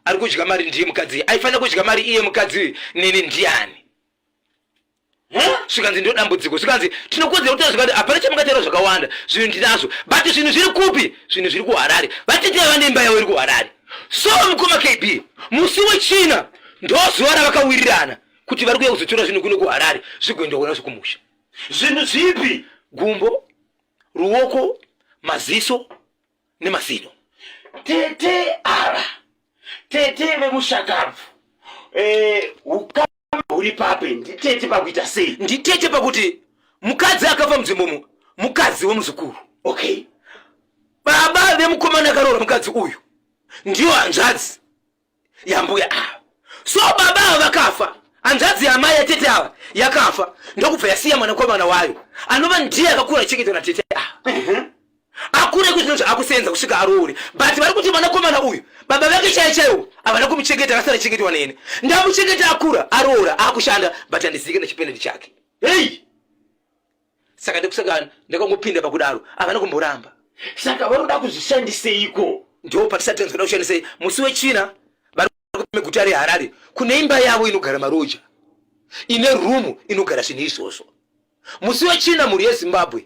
ari kudya mari ndiye mukadzi aifanira kudya mari iye mukadzi neni ndiani zvikanzi ndo dambudziko zvikanzi tinokodzera kutaura zvikanzi hapana chamungataura zvakawanda zvinhu ndinazvo but zvinhu zviri kupi zvinhu zviri kuharare vatete vane imba yavo iri kuharare so mukoma kb musi wechina ndozuva ravakawirirana kuti vari kuya kuzotora zvinhu kuno kuharare zvigoendwa kuona zvekumusha zvinhu zvipi gumbo ruoko maziso nemazino tete ava tete vemushakabvu eh, ukama huri papi nditete pakuita sei nditete pakuti mukadzi akafa munzvimbomo mukadzi wemuzukuru okay baba vemukomana akaroora mukadzi uyu ndiyo hanzvadzi yambuya ava so baba ava vakafa hanzvadzi yamai yatete ava yakafa ndokubva yasiya mwanakomana wayo anova ndiye akakura achengetwa natete ava akure kuzvinhu zvaakusenza kusvika aroore but vari kuti mwanakomana uyu baba vake chaiyo chaiwo havana kumuchengeta akasara achengetwa neni ndamuchengeta akura aroora akushanda but handizike nechipeneti chake hei saka ndikusaka ndakangopinda pakudaro havana kumboramba saka vari kuda kuzvishandiseiko ndipo patisati tanzwa kushandisei musi wechina vari meguta reharare kune imba yavo inogara maroja ine rumu inogara zvinhu izvozvo musi wechina mhuri yezimbabwe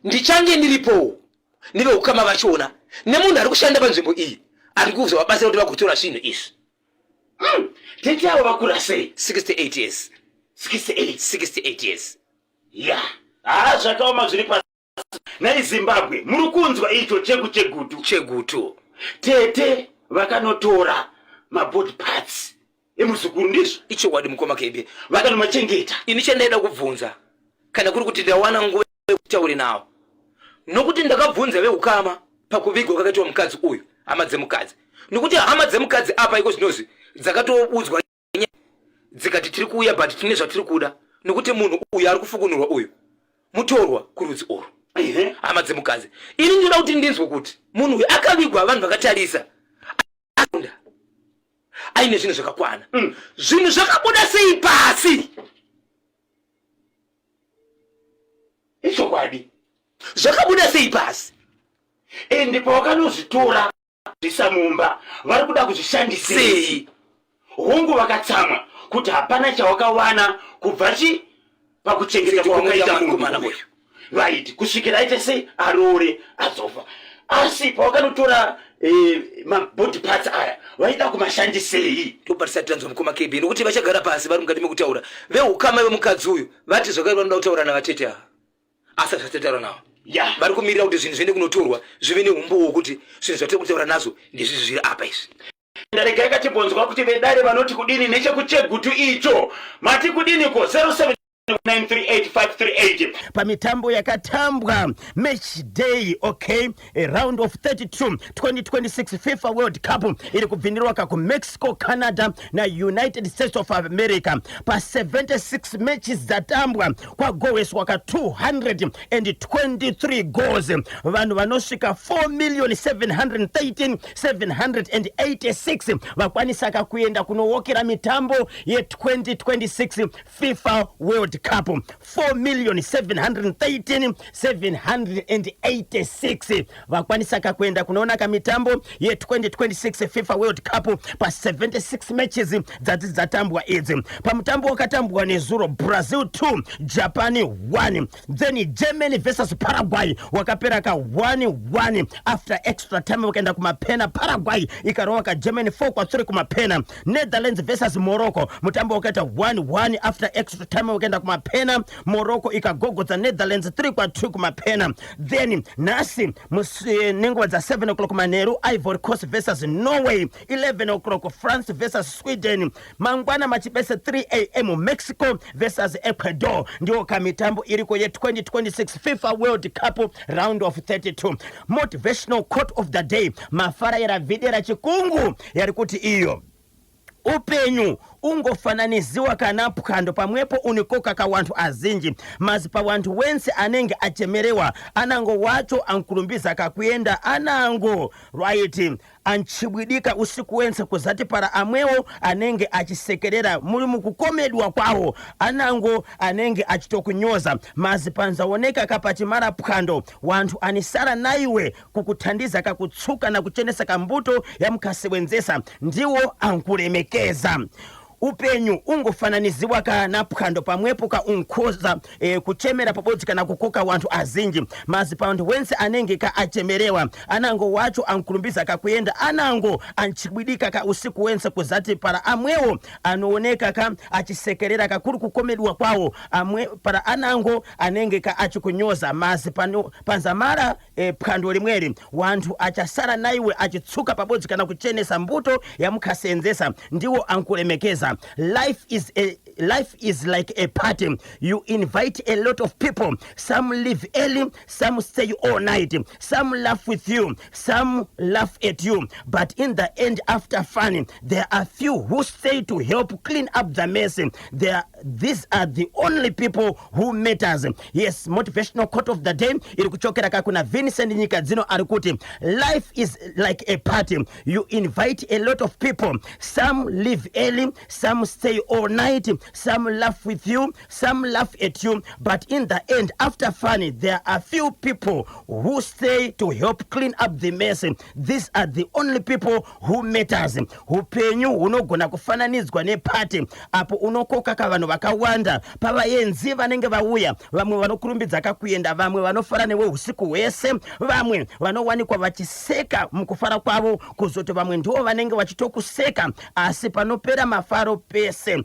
ndichange ndiripowo neveukama vachiona nemunhu ari kushanda panzvimbo iyi ari kuzovabatsira kuti vagotora zvinhu izvi Tete avo vakura sei 68 years. 68. 68 years. Ya, haa, zvakaoma zviri pasi. Nhai Zimbabwe, muri kunzwa icho cheku Chegutu? Chegutu. Tete vakanotora mabody parts emuzukuru, ndizvo? Ichokwadi, mukoma KB. Vakanomachengeta. Ini chandaida kubvunza, kana kuri kuti ndawana nguva yekutaure nawo, nokuti ndakabvunza veukama pakuvigwa kwakaitwa mukadzi uyu, hama dzemukadzi, nokuti hama dzemukadzi apa iko zvinozvi dzakatoudzwa, dzikati tiri kuuya, but tine zvatiri kuda, nokuti munhu uyu ari kufukunurwa uyu mutorwa kurudzi urwu. Hama dzemukadzi, ini ndinoda kuti ndinzwe kuti munhu uyu akavigwa vanhu vakatarisa akunda aine zvinhu zvakakwana. Zvinhu zvakabuda sei pasi? Ichokwadi. Zvakabuda sei pasi? Ende pawakanozvitora zvisa mumba, vari kuda kuzvishandisei? Sei? Hongu, vakatsamwa kuti hapana chawakawana kubva chi pakuchengeta kwawakaita munhu mukomana uyu. Uyu. Right, kusvikira aite sei, aroore, azofa. Asi pawakanotora mabody parts aya, vaida kumashandisei? Ndopa tisati tanzwa, mukoma KB, nokuti vachagara pasi vari mukati mekutaura veukama vemukadzi uyu. Vati zvakare vanoda kutaura navatete ava, asi hazvisati taura navo. Vari kumirira kuti zvinhu zviende kunotorwa, zvive neumbowo hwokuti zvinhu zvatiri kutaura nazvo ndizvizvi zviri apa izvi. Ndaregai katimbonzwa kuti vedare vanoti kudini nechekuChegutu icho. Mati kudiniko? 07938538. Pamitambo yakatambwa match day, okay, a round of 32 2026 FIFA World Cup iri kubvinirwa kuMexico, Canada naUnited States of America. Pa76 matches dzatambwa, kwagohweswa ka 223 goals. Vanhu vanosvika 4 million 713 786 vakwanisaka kuenda kunowokera mitambo ye2026 FIFA World Cup. 4 million 713 786 vakwanisaka kuenda kunoona kamitambo ye2026 FIFA World Cup pa76 matches dzati dzatambwa idzi. Pamutambo wakatambwa nezuro, Brazil 2, Japan 1. Then Germany versus Paraguay wakapera ka 1-1 after extra time, vakaenda kumapena. Paraguay ikarova kaGermany 4 kwa3 kumapena. Netherlands versus Morocco, mutambo wakaita 1-1 after extra time, vakaenda kumapena. Morocco ikagogodza Netherlands 3 kwa2 kumapena. Then nhasi nenguva dza7 o'clock manheru, Ivory Coast versus Norway. 11 o'clock, France versus Sweden. Mangwana machibese, 3 a.m., Mexico versus Ecuador. Ndiwo kamitambo iriko ye2026 FIFA World Cup round of 32. Motivational quote of the day, mafarayira videra chikungu, yari kuti iyo: "Upenyu ungofananiziwa kana phwando, pamwepo unikoka kawanthu azinji, mazi pa wanthu wense anenge achemerewa, anango wacho ankulumbiza kakuyenda, anango right anchibwidika usiku wense kuzati para amwewo anenge achisekerera muli mukukomedwa kwawo, anango anenge achitokunyoza. Mazi panzaoneka kapachimala phwando, wanthu anisala naiwe kukuthandiza kakutsuka na kuchenesa kambuto yamukasewenzesa ndiwo ankulemekeza. Upenyu ungofananiziwa kana phwando, pamwepo ka unkhoza kuchemera pabodzi kana kukoka wanthu azinji, mazi pa wanthu wense anenge ka achemerewa, anango wacho ankulumbiza kakuyenda, anango anchibwidika ka usiku wense kuzati para amwewo anooneka ka achisekerera kakuli kukomedwa kwawo, amwe para anango anenge ka achikunyoza. Mazi pano panzamala phwando limweli, wanthu achasala naiwe achitsuka pabodzi kana kuchenesa mbuto yamukhasenzesa ndiwo ankulemekeza. Life is like a party. You invite a lot of people. Some leave early, some stay all night, some laugh with you, some laugh at you, but in the end, after fun, there are few who stay to help clean up the mess. These are the only people who matters." Yes, motivational quote of the day iri kuchokera kakuna Vincent Nyika Dzino, ari kuti: "Life is like a party. You invite a lot of people. Some leave early, some stay all night, some laugh with you, some laugh at you, but in the end, after fun, there are few people who stay to help clean up the mess. These are the only people who matters." Upenyu hunogona kufananidzwa nepati apo unokoka kavanhu. vakawanda pavaenzi vanenge vauya, vamwe vanokurumbidza kakuenda, vamwe vanofara newe usiku hwese, vamwe vanowanikwa vachiseka mukufara kwavo, kuzoti vamwe ndivo vanenge vachitokuseka. Asi panopera mafaro pese,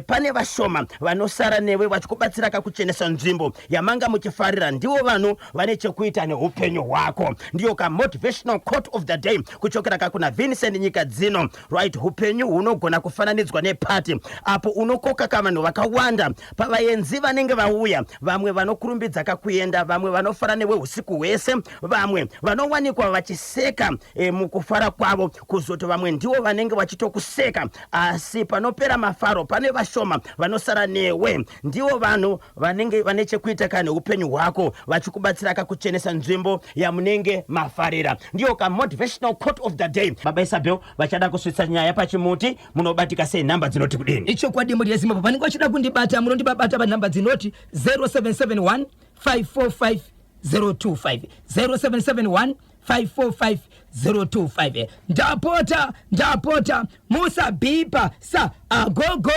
pane vashoma vanosara newe vachikubatsira kakuchenesa nzvimbo yamanga muchifarira. Ndivo vanhu vane chekuita neupenyu hwako. Ndiyo kamotivational quote of the day kuchokera kakuna Vincent Nyika Dzino. Right, upenyu hunogona kufananidzwa nepati apo unokoka kavanhu vakawanda. Pavaenzi vanenge vauya, vamwe vanokurumbidza kakuenda, vamwe vanofara newe usiku hwese, vamwe vanowanikwa vachiseka mukufara kwavo, kuzoti vamwe ndivo vanenge vachitokuseka. Asi panopera mafaro, pane vashoma vanosara newe. Ndivo vanhu vanenge vane chekuita ka neupenyu hwako, vachikubatsira kakuchenesa nzvimbo yamunenge mafarira. Ndiyo kamotivational quote of the day. Baba Isabel vachada kusvitsa nyaya pachimuti, munobatika sei? Nhamba dzinoti kudini? Ichokwadi, mhuri yeZimbabwe, vanenge vachida kundibata, munondibabata panhamba dzinoti 0771 545 025, 0771 545 025. Ndapota, ndapota, musabhipa sa agogo.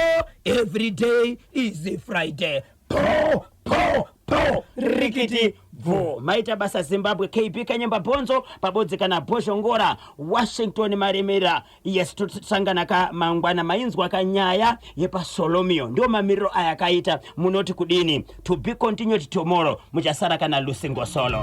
Every day is Friday. Po po po, rikiti bvo. Maita basa, Zimbabwe. KB Kanyemba Bhonzo pabodzi kana Bhozhongora Washington Maremera. Yes, tosangana ka mangwana. Mainzwa kanyaya yepaSolomio, ndio mamiriro aya akaita. Munoti kudini? To be continued tomorrow. Muchasara kana Lusingosolo.